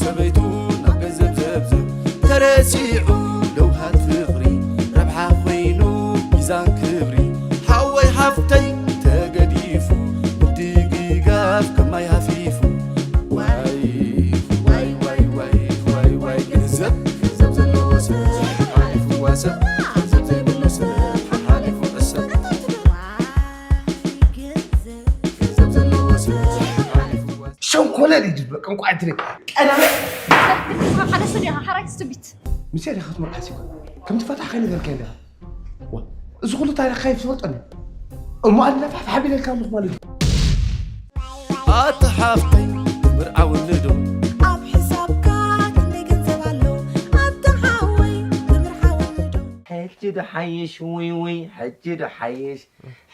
ሰበይቱ ናብ ገንዘብ ዘብዝብ ተረሲዑ ለውሃት ፍቕሪ ረብሓ ኮይኑ ሚዛን ክብሪ ሓወይ ሓፍተይ ተገዲፉ ምድግጋፍ ከማይ ሃፊፉ ዋይ ዋይ ዋይ ዋይ ዋይ ዋይ ገንዘብ ገንዘብ ዘለዎ ሰብ ሓሊፍዋ ሰብ ገንዘብ ዘይብሉ ሰብ ሓሊፉ ዕሰብ ገንዘብ ዘለዎ ሰብ ሓሊፍዋ ሰብ ሸንኮለል እዩ ዝበል እንቋዕ ትሪ ቀዳመ ሓደ ሰብ ኢኻ ሓራይ ትስቢት ምሴ ዲኻ ክትምርዓስ ይኮን ከምቲ ፈታሕ ከይነገርከ እንዲኻ እዚ ኩሉ ታሪኽካ ይፈልጠኒ እሞ ኣነ ፋሕፋሕ ቢለልካ ኣለኹ ማለት እዩ ኣቲ ሓፍተይ ምርዓ ውልዶ ኣብ ሕሳብካ ክንደይ ገንዘብ ኣሎ ኣቲ ሓወይ ምርዓ ውልዶ ሕጂ ዶ ሓይሽ ውይ ውይ ሕጂ ዶ ሓይሽ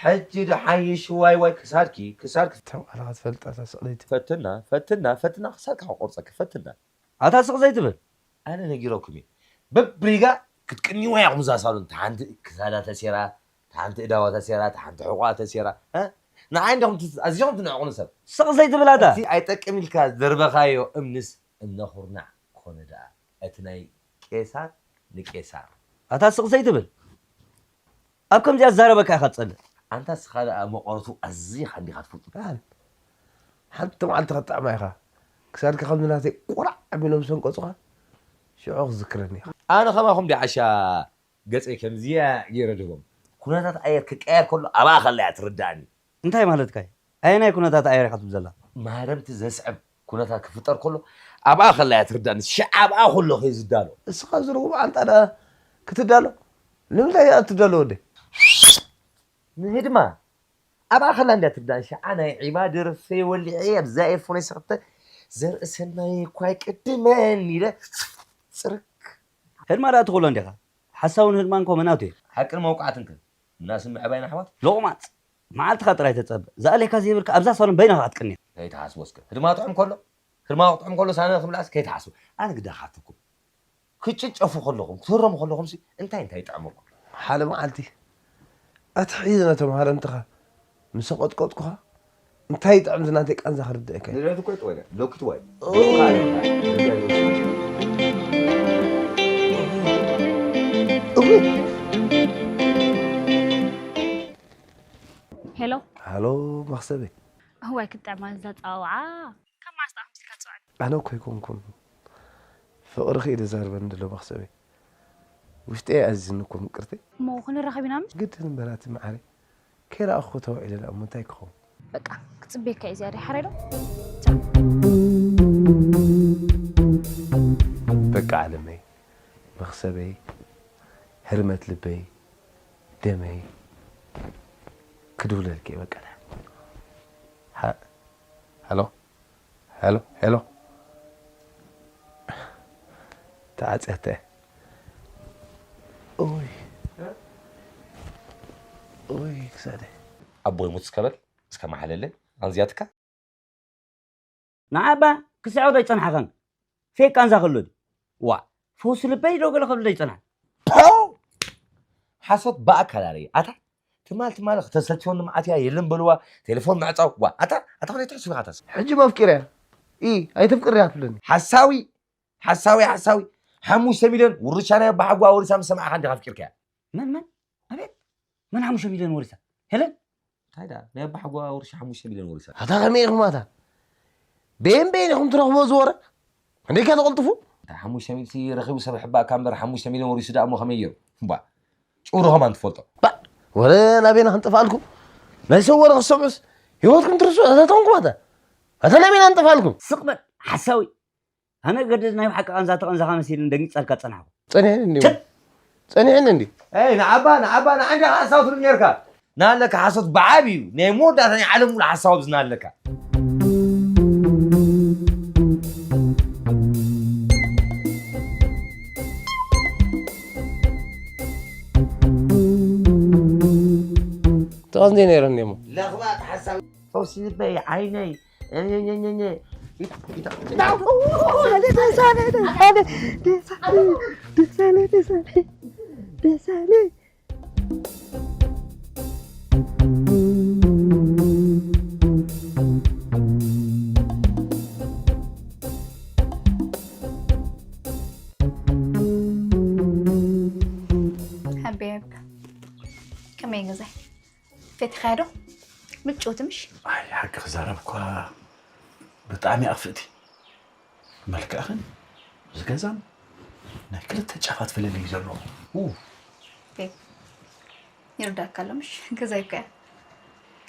ሕጂ ዶ ሓይሽ ዋይ ዋይ ክሳድኪ ክሳድኪ ተባዕልኻ ትፈልጣ እታ ስቕለይቲ ፈትና ፈትና ፈትና ክሳድካ ክቆርፀኪ ፈትና ኣታ ስቕ ዘይትብል ኣነ ነጊረኩም እየ በብሪጋ ክትቅንይዋ ኢኹም እዛ ሳሎን ተሓንቲ ክሳዳ ተሴራ ተሓንቲ እዳዋ ተሴራ ተሓንቲ ሕቋ ተሴራ እ? ንዓይ እንዲኹም ትዝ- ኣዚኹም ትንዕቑኒ ሰብ ስቕ ዘይትብል ኣታ እቲ ኣይጠቅም ኢልካ ዝደርበኻዮ እምንስ እምነ ኩርናዕ ኮነ ደኣ እቲ ናይ ቄሳር ንቄሳር ኣታ ስቕ ዘይትብል ኣብ ከምዚኣ ዝዛረበካ ኢኻ ትጸልእ ኣንታ ስኻ ደኣ መቐረቱ ኣዝኻ እንዲኻ ትፈልጡ ሓንቲ መዓልቲ ክትጥዕማ ኢኻ ክሳድካ ከምዚ ናተይ ቁራዕ ኣቢሎም ዝሰንቀጹኻ ሽዑ ክዝክረኒ ኢኻ ኣነ ከማኹም ዲዓሻ ገጸይ ከምዚያ ገይረ ድህቦም ኩነታት ኣየር ክቀየር ከሎ ኣብኣ ከላ እያ ትርዳእኒ እንታይ ማለትካ እዩ ኣየናይ ኩነታት ኣየር ኢኻ ትብል ዘላ ማህረምቲ ዘስዕብ ኩነታት ክፍጠር ከሎ ኣብኣ ከላ እያ ትርዳእኒ ሽዓ ኣብኣ ከሎ ከየ ዝዳሎ እስኻ ዝርጉም ዓንጣ ደኣ ክትዳሎ ንምንታይ እያ ትዳሎ ወደይ ንህድማ ኣብኣ ከላ እንድያ ትርዳእኒ ሽዓ ናይ ዒባ ደርፌ ወሊዐ ኣብዛ ኤርፎነይ ሰኽተ ዘርእሰናይ እኳ ይቅድመን ኢለ ፅርክ ህድማ ደኣ ትኽእሎ እንዲኻ ሓሳውን ህድማን ኮመናቱ እየ ሓቅን መውቃዕትን ከ ምናስን ምዕባይን ኣሕዋት ሎቕማፅ መዓልትኻ ጥራይ ተፀብእ ዝኣለካ ዘይብልካ ኣብዛ ሳሎን በይንኻ ክትቅንያ ከይትሓስቦ እስከ ህድማ ጥዑም ከሎ ህድማ ጥዑም ከሎ ሳነ ክብላስ ከይትሓስቡ ኣነ ግዳ ካትኩም ክትጭጨፉ ከለኹም ክትህረሙ ከለኹም ሲ እንታይ እንታይ ይጥዕመኩም ሓደ መዓልቲ ኣትሒዝ ነቶም ሃረምትኻ ምስ ኣቐጥቀጥኩኻ እንታይ ይጥዕም ዝናተይ ቃንዛ ክርድእካ እዩ። ንድሕሪት እኮ ይጥወለ ሎኪት ዋይ ሄሎ ሃሎ መኽሰበይ እዋይ ክትጥዕማ እዛ ፃውዓ ካብ ማስጣ ከምሲልካ ትፅውዐኒ ኣነ እኮ ኣይኮንኩን ፍቕርኺ እዩ ዘዛርበኒ ዘሎ መኽሰበይ ውሽጠይ ኣዚዝኒ እኮ ምቅርተይ እሞ ክንራኸብ ኢና ምሽ ግድን እምበር ኣቲ መዓረይ ከይረኣኹ ተውዒለ ደኣ እሞ እንታይ ክኸውን በቃ ክፅበየካ እየ ዝያዳ ሓራይ ዶ በቃ ዓለመይ መኽሰበይ ህርመት ልበይ ደመይ ክድውለልኪ እየ በቃ ሃሎ ሄሎ ሄሎ ተዓፅያታ እያ ኦይ ኦይ ክሳደ ኣቦይ ሙት እስከ በል እስከ መሓለለይ ኣንዝያትካ ንዓባ ክስዕቕ ዶ ይጸንሓኸን ፌክ ቃንዛ ከሎ ድዩ ዋ ፈውሲ ልበይ ዶ ገለ ከብሎ ይጸንሓ ሓሶት ብኣካል ኣረይ ኣታ ትማል ትማል ክተሰልችወኒ መዓት እያ የለን በልዋ ቴሌፎን ምዕጻው ዋ ኣታ ኣታ ክነይ ትሕስቢ ኣታስ ሕጂ መፍቂርያ ኢ ኣይተፍቅርያ ትብለኒ ሓሳዊ ሓሳዊ ሓሳዊ ሓሙሽተ ሚልዮን ውርሻ ናይ ኣባሓጓ ወሪሳ ምስ ሰማዕኻ እንዲኻ ኣፍቂርካያ መን መን ኣቤት መን ሓሙሽተ ሚልዮን ወሪሳ ሄለን እንታይ ዳ ናይ ኣባሓጓ ውርሻ ሓሙሽተ ሚልዮን ወሪሳ ኣታ ከመይ ኢኹም ኣታ በየን በየን ኢኹም ትረኽቦ ዝወረ ክንደይ ከ ተቐልጥፉ እታ ሓሙሽተ ሚልቲ ረኺቡ ሰብ ሕባእካ እምበር ሓሙሽተ ሚልዮን ወሪሱ ደኣ እሞ ከመይ ገይሩ እባ ጭሩ ከማን ትፈልጦ ባ ወረ ናበይና ክንጠፍኣልኩም ናይ ሰብ ወረ ክሰምዑስ ህይወትኩም ትርስዑ ኣታተንኩም ኣታ ኣታ ናበይና ንጠፍኣልኩም ስቕ በል ሓሳዊ ኣነ ገድድ ናይ ብሓቂ ቃንዛ ተቐንዛኻ መሲልኒ ደንጊጸልካ ጸናሕኩ ጸኒሕኒ እንዲ ጸኒሕኒ እንዲ ኣይ ንዓባ ንዓባ ንዓንዲ ሓሳብ ትብል ነርካ ናለካ ሓሶት ብዓብ እዩ ናይ መወዳእታ ናይ ዓለም ሙሉ ሓሳብ ኣብዚ ናለካ ተቐንዜ ነይረኒ እሞ ለኽባጥ ሓሳብ ፈውሲ ልበይ ዓይነይ ትኻዶ ምጭውቲ ምሽ? ኣይ፣ ሓቂ ክዛረብ እኳ ብጣዕሚ ኣኽፍእቲ። መልክዕኽን እዚ ገዛን ናይ ክልተ ጫፋት ፍልልይ እዩ ዘለዎ። ኡ። ቤብ፣ ይርዳእካ ኣሎ ምሽ? ገዛይ እኮ እያ።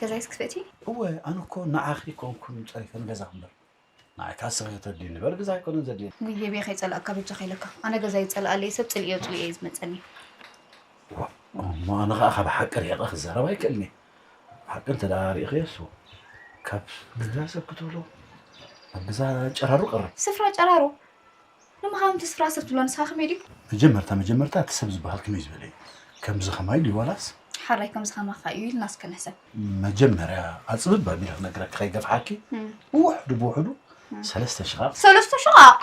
ገዛይስ ክፍእቲ? እወ፣ ኣነ እኮ ንዓኺ ኮንኩን ጸሪፈ ንገዛ እምበር። ንዓይ ካስ ተድልዩኒ እምበር ገዛ ኣይኮነን ዘድልየኒ። ውይ ቤቢ፣ ከይጸላእካ በጃኻ ኢለካ። ኣነ ገዛ ይጸልኣለይ ሰብ ጽልእዮ ጽልእዮ እዩ ዝመጸኒ። ዋ፣ እሞ ኣነ ኸኣ ካብ ሓቂ ርሒቐ ክዛረብ ኣይክእልን እየ። ሓቂ እንተ ደኣ ርኢኽዮስ፣ ካብ ገዛ ሰብ ክትብሎ ኣብ ገዛ ጨራሩ ቀርብ። ስፍራ ጨራሩ? ንምዃኑ እቲ ስፍራ ሰብ ትብሎ ንስኻ ከመይ ድዩ? መጀመርታ መጀመርታ እቲ ሰብ ዝበሃል ከመይ ዝበለ እዩ? ከምዚ ኸማይ ድዩ ዋላስ? ሓራይ ከምዚ ኸማኻ እዩ ኢልና እስከ ንሕሰብ። መጀመርያ ኣጽብብ ኣቢለ ክነግረኪ ከይገፍሓኪ፣ እም። ብውሕዱ ብውሕዱ እም። ሰለስተ ሽቓቕ። ሰለስተ ሽቓቕ?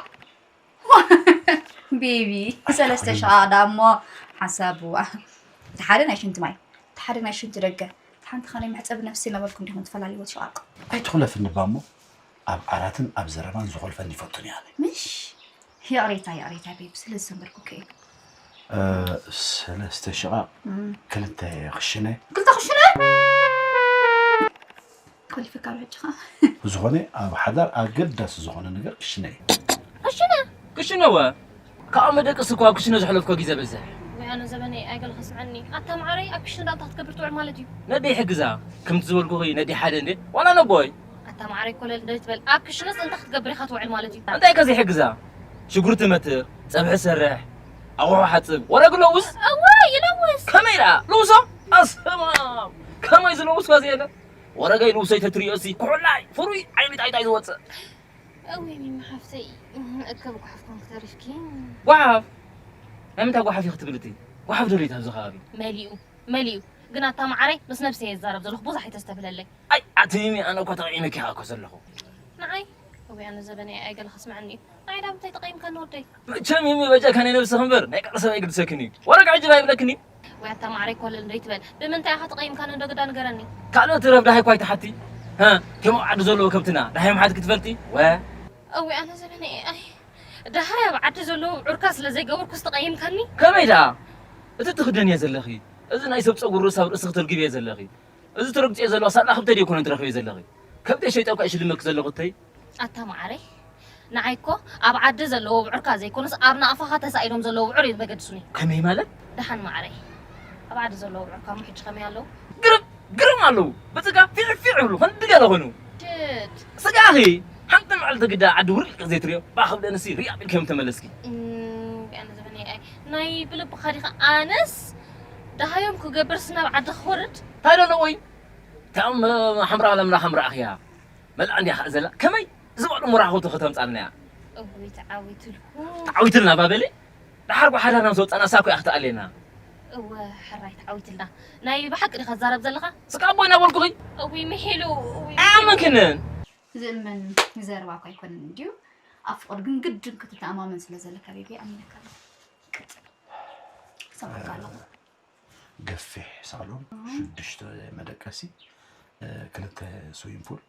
ቤቢ፣ ሰለስተ ሽቓቕ ዳሞ ሓሳብ ዋ። እቲ ሓደ ናይ ሽንቲ ማይ፣ እቲ ሓደ ናይ ሽንቲ ደገ፣ እቲ ሓንቲ ኻልኣይ መሕጸቢ ነፍሲ እናበልኩም ዲኹም ትፈላልይዎ ሽቓቕ? ኣይትኹለፍኒ ባሞ፣ ኣብ ዓራትን ኣብ ዘረባን ዝኾልፈኒ ይፈቱን እየ ኣነ። ምሽ? ይቕሬታ፣ ይቕሬታ ቤቢ፣ ስለ ዝሰንበድኩኪ እዩ። እ፣ ሰለስተ ሽቓቕ፣ እም። ክልተ ክሽነ። ክልተ ክሽነ? ኮሊፍካ ኣብ ሕጂ ኸኣ። ብዝኾነ፣ ኣብ ሓዳር ኣገዳሲ ዝኾነ ነገር ክሽነ እዩ። ክሽነ? ክሽነ ወ? ካብ መደቀሲ እኮ ኣብ ክሽነ ዘሕለፍኮ ግዜ በዝሕ። ወይ ኣነ ዘበነይ፣ ኣይገለ ከስምዓኒ። ኣታ ማዓረይ፣ ኣብ ክሽነ ዳኣ እንታይ ክትገብር ትውዕል ማለት እዩ? ነደይ ሕግዛ። ከምቲ ዝበልኩኺ፣ ነደይ ሓደ እንዴ? ዋላ ነቦይ? ኣታ ማዓረይ፣ ኮለል እንደ ትበል፣ ኣብ ክሽነስ እንታይ ክትገብር ኢኻ ትውዕል ማለት እዩ? እንታይ ከ ዘይሕግዛ? ሽጉርቲ መትር፣ ጸብሒ ሰርሕ፣ ኣቑሑ ሓጽብ፣ ወረግ ለውስ። እወ፣ ይለውስ። ከመይ ደኣ? ልውሶ? ኣስማም! ከመይ ዝለውስ ከ ዘየለ? ወረገይ ልውሶይ ተትሪኦ ሲ፣ ኩሕላይ፣ ፍሩይ፣ ዓይኒ ጣይጣይ ዝወጽእ። እወ፣ ሚሚ ሓፍተይ፣ እከ ብጓሓፍ ኮንክ ተሪፍኪ። ጓሓፍ? ናይ ምንታይ ጓሓፍ ኢኺ ትብሊ እቲ? ጓሓፍ ዶ ሪእቲ ኣብዚ ከባቢ? መሊኡ፣ መሊኡ። ግን ኣታ ማዓረይ፣ ምስ ነብሰይ እየ ዝዛረብ ዘለኹ፣ ብዙሕ ኣይተስተብህለለይ። ኣይ፣ ኣቲ ሚሚ፣ ኣነ እኮ ተቐይመኪ እኮ ዘለኹ። ንዓይ? እወ፣ ኣነ ዘበነይ ኣይገለ ከስምዓኒ እዩ። ንዓይ ዳኣ ምንታይ ተቐይምካኒ ወደይ? መቸም ሚሚ፣ በጃካ ናይ ነብስኺ እምበር ናይ ካልእ ሰብ ኣይግድሰክን እዩ። ወረግ ዕጅብ ኣይብለክን እዩ። ወይ ኣታ ማዓረይ ኮለል እንዶ ይትበል። ብምንታይ ኢኻ ተቐይምካኒ እንዶ ግዳ ንገረኒ። ካልኦት ትረፍ ደሃይ እኳ ኣይትሓቲ። ሃ፣ ከም ኣብ ዓዲ ዘለዎ ከብትና ደሃዮም ሓትኪ ትፈልጢ? ወ? እወ፣ ኣነ ዘበነይ፣ ኣይ፣ ደሃይ ኣብ ዓዲ ዘለዎ ብዑርካ ስለ ዘይገበርኩስ ተቐይምካኒ? ከመይ ደኣ? እቲ ትኽደንዮ ዘለኺ፣ እዚ ናይ ሰብ ጸጉሪ ርእሲ ኣብ ርእስኺ ተልግብዮ ዘለኺ፣ እዚ ትረግጽዮ ዘለኺ ሳላ ከብተይ ደይኮነን ትረኽብዮ ዘለኺ። ከብተይ ሸይጠ እኳ እሽልመኪ ዘለኹ እተይ። ኣታ ማዓረይ፣ ንዓይ እኮ ኣብ ዓዲ ዘለዎ ብዑርካ ዘይኮነስ ኣብ ናቕፋኻ ተሳኢዶም ዘለዉ ብዑር እዩ ዘገድሱኒ። ከመይ ማለት? ደሓን ማዓረይ፣ ኣብ ዓዲ ዘለዉ ብዑርካ እሞ ሕጂ ከመይ ኣለዉ? ግርም፣ ግርም ኣለዉ። ብጽጋ ፊዕ ፊዕ ይብሉ፣ ክንዲ ገለ ኾይኑ። ሽት። ስጋኺ፣ ሓንቲ መዓልቲ ግዳ ዓዲ ውርልቅ ዘይትሪኦ፣ ባህ ክብለንሲ ሪእ ኣቢልኪ እዮም ተመለስኪ። እም፣ ኣነ ዘበነይ ኣይ፣ ናይ ብልብኻ ዲኻ? ኣነስ ደሃዮም ክገብርስ ናብ ዓዲ ክወርድ? እንታይ ዶ ኣለዎ? እቶም ሓምራ ለምላኽ ኣምራእኽያ። መልኣ እንዲያ ኸኣ ዘላ። ከመይ ዝበሉ መራኽብቲ ከተምጻልና እያ? እውይ፣ ተዓዊትልኩ። ተዓዊትልና ባበለ? ደሓር ጓሓዳና ምስ ወጻና እሳ እኮ እያ ክትኣልየና። እወ፣ ሕራይ ተዓዊትልና። ናይ ብሓቂ ዲኻ ትዛረብ ዘለኻ? ስቃ ኣቦ ኢና በልኩኺ። እውይ፣ ምሒሉ፣ እውይ፣ ኣይኣመንክንን። ዝእመን ዘረባ እኳ ኣይኮነን እንድዩ። ኣብ ፍቕሪ ግን ግድን ክትተኣማመን ስለ ዘለካ ቤቢ፣ ኣሚነካ ኣለኹ። ቀጽል። ክሰምዓካ ኣለኹ። ገፊሕ ሳሎን፣ እም። ሽዱሽተ መደቀሲ፣ እ፣ ክልተ ስዊሚንግ ፑል፣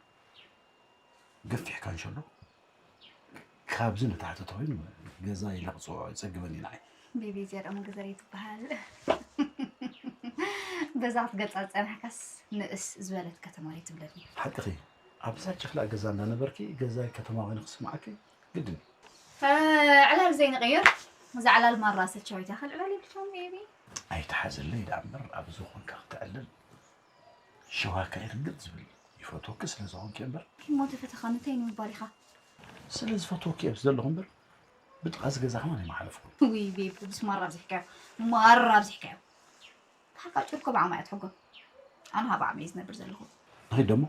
ገፊሕ ካንሸሎ፣ ካብዚ ንታሕቲ ተኾይኑ ገዛ ኢለ ክጽውዖ ይጸግመኒ ንዓይ። ቤቢ፣ እዚኣ ደኣ መገዘሪ ትበሃል። በዛ ክትገልጻ ዝጸናሕካስ ንእስ ዝበለት ከተማ ዶ ትብለኒ? ሓቅኺ፣ ኣብዛ ጭፍላቕ ገዛ እንዳነበርኪ ገዛይ ከተማ ኮይኑ ክስምዓኪ ግድን። እ፣ ዕላል ዘይንቕይር፣ እዛ ዕላል ማራ ሰቻዊት እያ። ካልእ ዕላል የብልካን ቤቢ? ኣይትሓዝለይ ደኣ እምበር፣ ኣብዚ ኾንካ ክትዕልል ሸዋካ ይርግጥ ዝብል ይፈትወኪ ስለ ዝኾንኪ እምበር። እሞ ተፈተኻ እንታይ ንምባል ኢኻ? ስለ ዝፈትወኪ እየ ኣብዚ ዘለኹ እምበር፣ ብጥቓ እዚ ገዛ ከማን ኣይምሓለፍኩን። ውይ ቤቢ፣ ብስ ማራ ኣብዚሕካዮ፣ ማራ ኣብዚሕካዮ። ታካ ጭርኮ ብዓማ እያ ትሕጎ። ኣነ ሃብ ዓመይ ዝነብር ዘለኹ። ንኺድ ደሞ፣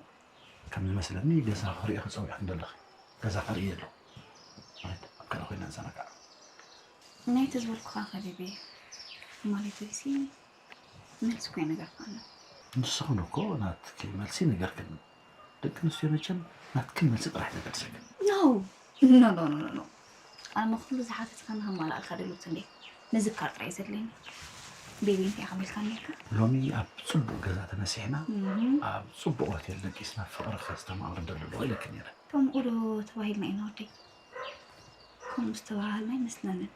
ከም ዝመስለኒ ገዛ ክርኢ ክጸውዕክ እንደለኺ። ገዛ ክርኢ ኣሎ። ንኺድ፣ ኣብ ካልእ ኮይና ንዘናጋዕ። ናይቲ ዝበልኩኻ ከ ቤቢ፣ ማለት ወይሲ መልሲ እኮ ኣይነገርካን። ንስኽን እኮ ናትኪ መልሲ ነገርክን። ደቂ ኣንስትዮ መቸም ናትክን መልሲ ጥራሕ ዘገድሰክን። ኖ፣ ኖ፣ ኖ፣ ኖ፣ ኖ፣ ኖ። ኣነ ኩሉ ዝሓተትካኒ ከማልኣልካ ደልኩት እንዴ? ምዝካር ጥራይ ዘድልየኒ። ቤቢ እንታይ ኢኻ ኣቢልካኒ ነይርካ? ሎሚ ኣብ ጽቡቕ ገዛ ተነሲሕና፣ እህ። ኣብ ጽቡቕ ሆቴል ደቂስና ፍቕሪ ከስተማቕር ደሊ ኣለኹ ኢለኪ ነይረ። ከምኡ ዶ ተባሂልና ኢና ወደይ? ከምኡ ዝተባሃልና ኣይመስለንን።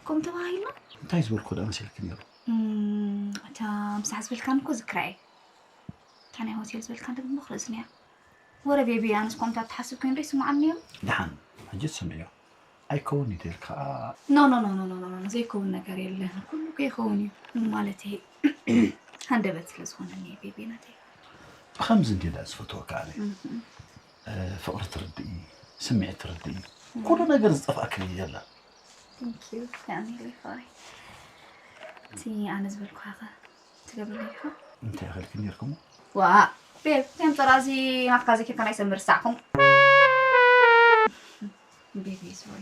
ከምኡ ተባሂልና? እንታይ ዝበልኩ ደኣ መሲልኪ ነይሩ? እም፣ እታ ምሳሕ ዝበልካኒ እኮ ዝክራ እየ። ናይ ሆቴል ዝበልካ እንደ ምኽሪ እዝንያ ወረ ቤቢ ኣነስ ኮምታ ትሓስብ ኮይኑ ዶ ይስምዓኒ እዮም። ደሓን ሕጂ ትሰምዕዮ ኣይከውን እዩ ተልካ ኖ ኖ ኖ ኖ ኖ ኖ ዘይከውን ነገር የለን። ኩሉ እኮ ይኸውን እዩ ማለት እዩ። ሃንደበት ስለ ዝኾነኒ እዩ ቤቢ ናተይ። ብከምዚ እንዲ ዳ ዝፈትወካ ኣነ ፍቕሪ ትርድኢ ስምዒት ትርድኢ ኩሉ ነገር ዝጠፍኣክን እዩ የለን Thank you family ፋይ እቲ ኣነ ዝበልኳኸ ትገብርለይ ዲኻ? እንታይ ኣኸልክን ነርኩሞ ዋ ቤብ ከም ጥራዚ ናትካ ዘኪርካ ናይ ሰምር ሳዕኹም ቤቢ ሶሪ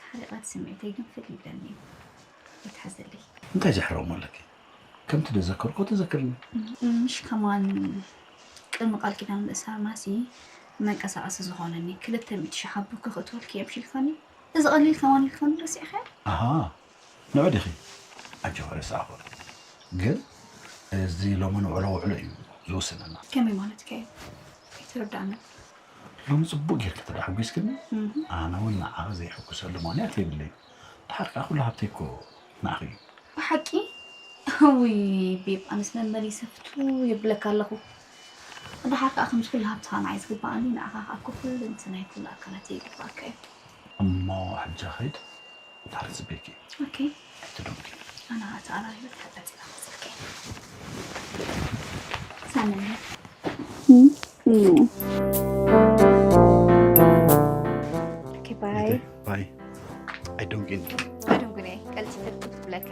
ታሪቓት ስምዒተይ ግን ፍል ይብለኒ ይትሓዘለይ እንታይ ዘሕረሙ ኣለኪ ከምቲ ደዘከርኮ ተዘክርኒ ምሽ ከማን ቅድሚ ቃል ኪዳን ምእሳር ማሲ መንቀሳቐሲ ዝኾነኒ ክልተ ሚእቲ ሽሕ ኣቦ ክኽእትወልኪ እዮም ሽልፋኒ እዚ ቐሊል ከማን ኢልካኒ ረሲዕኻዮ ኣሃ ንዑ ዲኺ ኣጆ ረሳዕኹ ግን እዚ ሎሚ ንውዕሎ ውዕሎ እዩ ዝውስነና ከመይ ማለት ከ ኣይተረዳእና ሎሚ ፅቡቅ ጌርኪ ተዳሕጒስክኒ ኣነ እውን ንዓኺ ዘይሕጉሰሉ ምክንያት የብለይ ድሓር ከዓ ኩሉ ሃብተይ እኮ ንዓኺ እዩ ብሓቂ ውይ ቤብ ኣነስ መመሊሰ ፍቱ የብለካ ኣለኹ ድሓር ከዓ ከምዚ ኩሉ ሃብትኻ ንዓይ ዝግበኣኒ ንዓኻ ከዓ እኮ ኩሉ እንትናይ ኩሉ ኣካላት ይግባኣካ እዩ እሞ ሕጂ ኸይድ ታርጽቤኪ ኦኬ ትዶንኪ ኣና ተኣራሪበ ተሓጻጺባ ስልከይ ሳምን ኦኬ ባይ ባይ I don't get I don't get ቀልቲ ተብለካ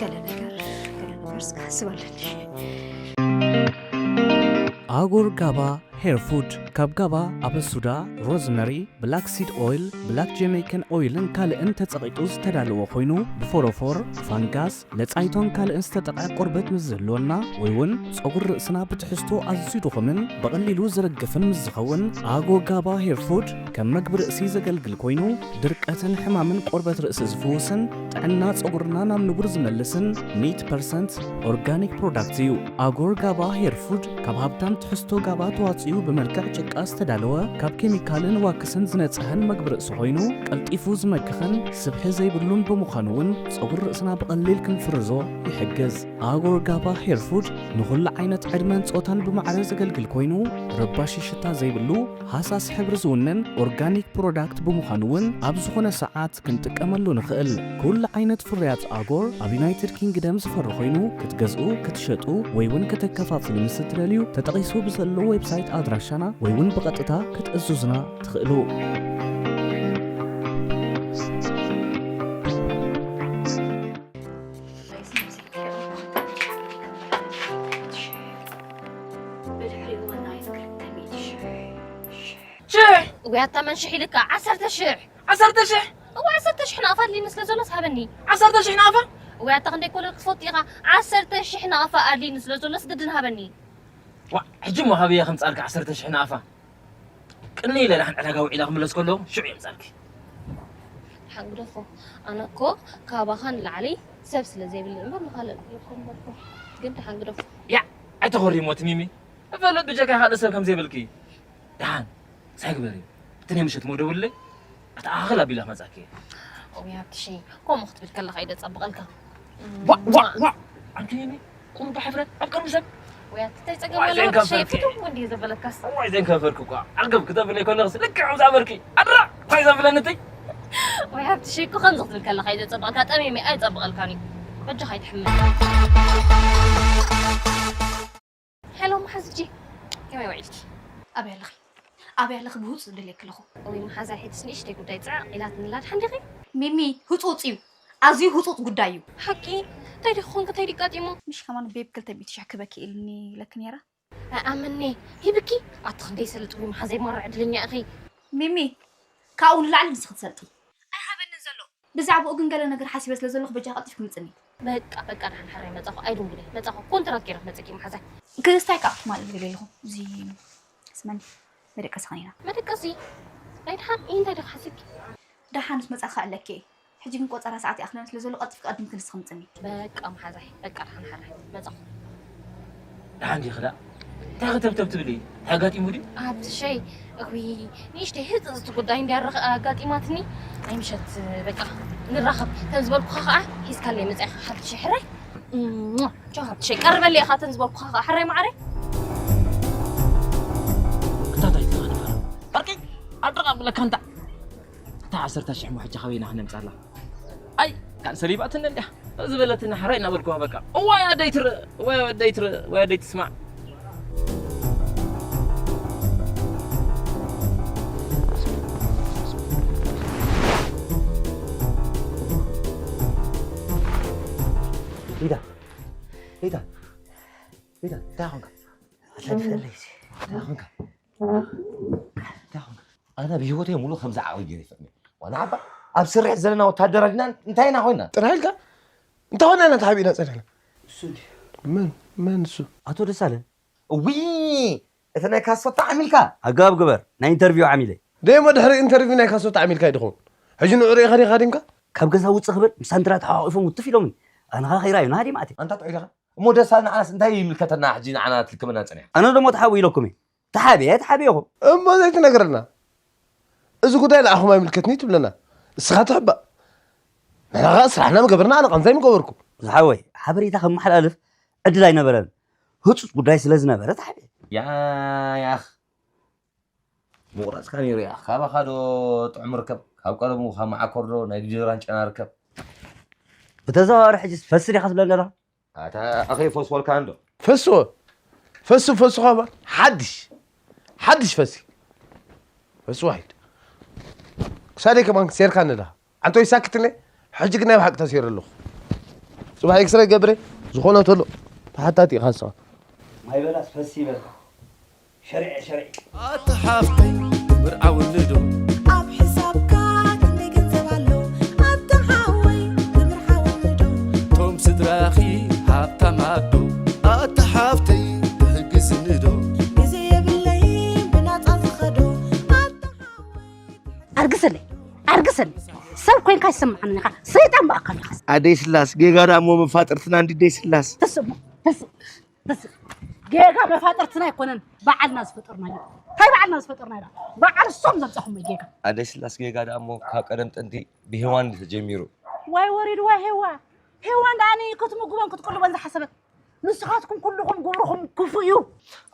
ገለ ነገር ገለ ነገር ስክሓስብ ኣለኒ ኣጎር ጋባ ሄር ፉድ ካብ ጋባ፣ ኣበሱዳ፣ ሮዝመሪ፣ ብላክ ሲድ ኦይል፣ ብላክ ጀመይከን ኦይልን ካልእን ተጸቒጡ ዝተዳለወ ኮይኑ ብፎሮፎር፣ ፋንጋስ፣ ለጻይቶን ካልእን ዝተጠቕዐ ቆርበት ምስ ዝህልወና ወይ እውን ጸጉሪ ርእስና ብትሕዝቶ ኣዝዩ ድኹምን ብቐሊሉ ዝርግፍን ምስ ዝኸውን ኣጎ ጋባ ሄር ፉድ ከም መግቢ ርእሲ ዘገልግል ኮይኑ ድርቀትን ሕማምን ቆርበት ርእሲ ዝፍውስን ጥዕና ጸጉርና ናብ ንቡር ዝመልስን ሚእቲ ፐርሰንት ኦርጋኒክ ፕሮዳክት እዩ። ኣጎር ጋባ ሄር ፉድ ካብ ሃብታም ትሕዝቶ ጋባ ተዋጺኡ ብመልክዕ ጭቃ ዝተዳለወ ካብ ኬሚካልን ዋክስን ዝነጽሀን መግቢ ርእሲ ኮይኑ ቀልጢፉ ዝመክኽን ስብሒ ዘይብሉን ብምዃኑ እውን ጸጉሪ ርእስና ብቐሊል ክንፍርዞ ይሕግዝ። ኣጎር ጋባ ሄር ፉድ ንኹሉ ዓይነት ዕድመን ጾታን ብማዕረ ዘገልግል ኮይኑ ረባሺ ሽታ ዘይብሉ ሃሳስ ሕብሪ ዝውንን ኦርጋኒክ ፕሮዳክት ብምዃኑ እውን ኣብ ዝኾነ ሰዓት ክንጥቀመሉ ንኽእል። ኩሉ ዓይነት ፍርያት ኣጎር ኣብ ዩናይትድ ኪንግደም ዝፈሪ ኮይኑ ክትገዝኡ፣ ክትሸጡ ወይ እውን ከተከፋፍሉ ምስ እትደልዩ ተጠቒሱ ብዘሎ ዌብሳይት ኣድራሻና ወይ እውን ብቐጥታ ክትእዝዙና ትኽእሉ። ሽሕ! እውይ ኣታ መን ሽሕ ኢልካ? ዓሰርተ ሽሕ! ዓሰርተ ሽሕ! እወ ዓሰርተ ሽሕ ናቕፋ ኣድልይኒ ስለ ዘሎስ ሃበኒ። ዓሰርተ ሽሕ ናቕፋ? እወ ኣታ ክንደይ ኮለል ክትፈቱ ኢኻ? ዓሰርተ ሽሕ ናቕፋ ኣድልይኒ ስለ ዘሎስ ግድን ሃበኒ። ዋእ ሕጂ እሞ ሃበያ ከምጽኣልኪ ዓሰርተ ሽሕ ናቕፋ? ቅንይ ኢለ ደሓን ዕዳጋ ውዒለ ክምለስ ከለኹ ሽዑ የምጻልኪ። ደሓን ግደፎ። ኣነ እኮ ካባኻ ንላዕሊ ሰብ ስለ ዘይብለይ እምበር ንኻልእ ኣይኮንኩን። ግን ደሓን ግደፎ። ያእ! ኣይተኾርይሞ እቲ ሚሚ። እፈልጥ ብጀካ ካልእ ሰብ ከም ዘይብልኪ። ደሓን ሳይ ግበሪ። እቲ ናይ ምሸት እሞ ደውልለይ። ኣተኣኻኽል ኣቢለ ክመጻኪ እየ። ኦይ ሃብትሽ፣ ከምኡ ክትብል ከለኻ እዩ ደጸብቐልካ። ዋእ! ዋእ! ዋእ! ኣንቲ ሚሚ! ቁሩብ ሕፍረት ኣብ ቅድሚ ሰብ ዋይ ኣቲ እንታይ ጸገም ዋይ ኣለዎ ዘይንከፈርኪ። ሸይፍቱ እንዲህ ዘበለካስ እዋይ ዘይንከፈርኪ እኳ ዓገብ ክተብለይ ከለኽስ ልክዕ ከምዛ በርኪ ኣድራ እንታይ ዘብለኒ እቲ ወይ ሃብቲ ሸይኮ ከምዚ ክትብል ከለኻ እዩ ዘጸብቐልካ ጠሚሚ ኣይጸብቐልካን እዩ በጃኻ ኣይትሕመል ሄሎ መሓዝጂ ከመይ ውዒልኪ ኣበይ ኣለኺ ኣበይ ኣለኺ ብህፁ ዝደልየኪ ኣለኹ ወይ መሓዛ ሒትስ ንእሽተይ ጉዳይ ጽዕቕ ኢላትኒ ኣላ ድሓን ዲኺ ሚሚ ህፁፅ እዩ ኣዝዩ ህፁፅ ጉዳይ እዩ ሓቂ እንታይ ዲኺ ኮንኪ እንታይ ድዩ ኣጋጢሙ ምሽ ከማን ቤብ ክልተ ሚእቲ ሽሕ ክበኪ ኢልኒ ኢለኪ ነይረ ኣይኣምኒ ሂብኪ ኣቲ ክንደይ ሰልጥዊ መሓዘይ ማራ ዕድለኛ ኢኺ ሚሚ ካብኡ ንላዕሊ ንስኺ ትሰልጢ ኣይሃበንን ዘሎ ብዛዕባኡ ግን ገለ ነገር ሓሲበ ስለ ዘለኹ በጃ ቀልጢፍኪ ምፅኒ በቃ በቃ ደሓን ሕራይ መፃኹ ኣይድንጉለይ መፃኹ ኮንትራት ገይረ ክመፀኪ መሓዛይ ክስታይ ከዓ ክትማል ዝብል ኣለኹ እዚ ስመኒ መደቀሲ ኸኒና መደቀሲ ናይ ደሓን እንታይ ዲኺ ሓሲብኪ ደሓንስ መፃ ክዕለኪ ሕጂ ግን ቆፀራ ሰዓት ይኣኽለኒ ስለ ዘሎ ቀልጢፍኪ ቀዲምኪ ንስኺ ምፅኒ በቃ መሓዛይ በቃ ደሓን ሓራይ መፃኹ ደሓን ዲኺ ደኣ እንታይ ከተብተብ ትብሊ? እንታይ ኣጋጢሙ ድዩ? ኣብቲ ሸይ፣ እዊ፣ ንእሽተይ ህጽጽቲ ጉዳይ እንድያ ኣጋጢማትኒ። ናይ ምሸት በቃ ንራኸብ ከም ዝበልኩኻ ኸዓ ሒዝካለይ መጻኢኻ ሓንቲ ሸይ ሕራይ። እሞ፣ ቻው ሓንቲ ሸይ ቀርበለይ ኢኻ ተን ዝበልኩኻ ኸዓ ሕራይ መዓረይ። ክታታይ ትኻ ነፈራ። በርቂ፣ ኣብ ጥቓ ብለካ እንታ። እታ ዓሰርተ ሽሕ እሞ ሕጂ ካበይ ኢና ክነምጻላ? ኣይ፣ ካን ሰሊባትና እንድያ። ዝበለትና ሕራይ እናበልኩዋ በቃ። እዋይ ኣደይ ትረ-፣ እዋይ ኣደይ ትረ-፣ እዋይ ኣደይ ትስማዕ። ሊዳ፣ ሊዳ፣ ሊዳ፣ እንታይ ኾንካ? እንታይ ኾንካ? እንታይ ኾንካ? ኣነ ብህይወተይ ሙሉእ ከምዚ ዓቕሊ ገይረ ይፈልጥ። ዋላ ሓባ ኣብ ስርሒት ዘለና ወታደራት ኢና፣ እንታይ ኢና ኮይና? ጥራሕ ኢልካ? እንታይ ኮይና ኢና ተሓቢእና ጸኒሕና? እሱ እንዲ። መን? መን እሱ? ኣቶ ደሳለ? እዊ! እቲ ናይ ካሶታ ዓሚልካ? ኣገባብ ግበር። ናይ ኢንተርቪው ዓሚለ። ደሞ ድሕሪ ኢንተርቪው ናይ ካሶታ ዓሚልካ እዩ ድኸውን። ሕጂ ንዑ ርኢኻ ዲኻ ሃዲምካ? ካብ ገዛ ውጽእ ክብል ምስ ሳንድራ ተሓቋቒፎም ውትፍ ኢሎምኒ። ኣነ ኸኣ ከይራዩ ንሃዲም ኣትየ። ኣንታ ጥዑይ ዲኻ? እሞ ደሳለ ንዓናስ እንታይ ይምልከተና ሕጂ ንዓና ትልክመና ጸኒሕካ? ኣነ ደሞ ተሓቡ ኢለኩም እየ። ተሓብየ፣ ተሓብየ ኢኹም። እሞ ዘይትነግረና? እዚ ጉዳይ ንዓኹም ኣይምልከትኒ ትብለና። እስኻ ትሕባእ። ንሕና ኸኣ ስራሕና ምገበርና፣ ኣነ ቃንዛይ ምገበርኩ። ዝሓወይ፣ ሓበሬታ ከመሓላልፍ ዕድል ኣይነበረን። ህጹጽ ጉዳይ ስለ ዝነበረ ተሓብየ። ያ፣ ያኽ። ምቑራጽካ ነይሩ፣ ያኽ። ካባኻ ዶ ጥዑም ርከብ? ካብ ቀደሙ ካብ መዓኮር ዶ ናይ ግጀራን ጨና ርከብ? ብተዘዋዋሪ ሕጂስ ፈሲ ዲኻ ትብለኒ ዘለኻ? ኣታ ኣኸይ ፈስወልካ እንዶ። ፈስዎ? ፈሱ፣ ፈሱ ኻባ? ሓድሽ። ሓድሽ ፈሲ። ፈሱ ዋሂድ። ክሳደይ ከማን ሴርካ ኣለኻ። ኣንቶይ ሳክት እለ፣ ሕጂ ግን ናይ ብሓቂ ተሲረ ኣለኹ። ጽባሕ ኤክስሬይ ገብረ፣ ዝኾነ ተሎ ተሓታቲ ኢኻ ንስኻ። ማይ በላስ ፈሲ ይበልካ። ሸሪዐ፣ ሸሪዐ። ኣታ ሓፍተይ፣ ትምርዓውኒ ዶ? ኣብ ሕሳብካ ክንደይ ገንዘብ ኣሎ? ኣታ ሓወይ፣ ትምርዓውኒ ዶ? ቶም ስድራኺ ሃብታማት ዶ? ኣታ ሓፍተይ፣ ትሕግዝኒ ዶ? ግዜ የብለይን ብናጻ ዝኸዶ። ኣታ ሓወይ፣ ኣርግሰለይ፣ ኣርግሰለይ። ሰብ ኮይንካ ይስምዓኒ ኢኻ። ሰይጣን ብኣካል ኢኻ። ኣደይ ስላስ፣ ጌጋ ደኣ እሞ መፋጥርትና እንዲ ደይ ስላስ። ተስእሞ፣ ተስእ፣ ተስእ። ጌጋ መፋጥርትና ኣይኮነን፣ ባዕልና ዝፈጠርናዮ። እንታይ ባዕልና ዝፈጠርናዮ ደኣ? ባዕል እሶም ዘምጻኹሞ ጌጋ። ኣደይ ስላስ፣ ጌጋ ደኣ እሞ ካብ ቀደም ጥንቲ ብሄዋን እዩ ተጀሚሩ። ዋይ ወሪድዋ ሄዋ። ሄዋን ደኣ ክትምግቦን ክትቅልቦን ዝሓሰበት። ንስኻትኩም ኩልኹም ግብርኹም ክፉእ እዩ።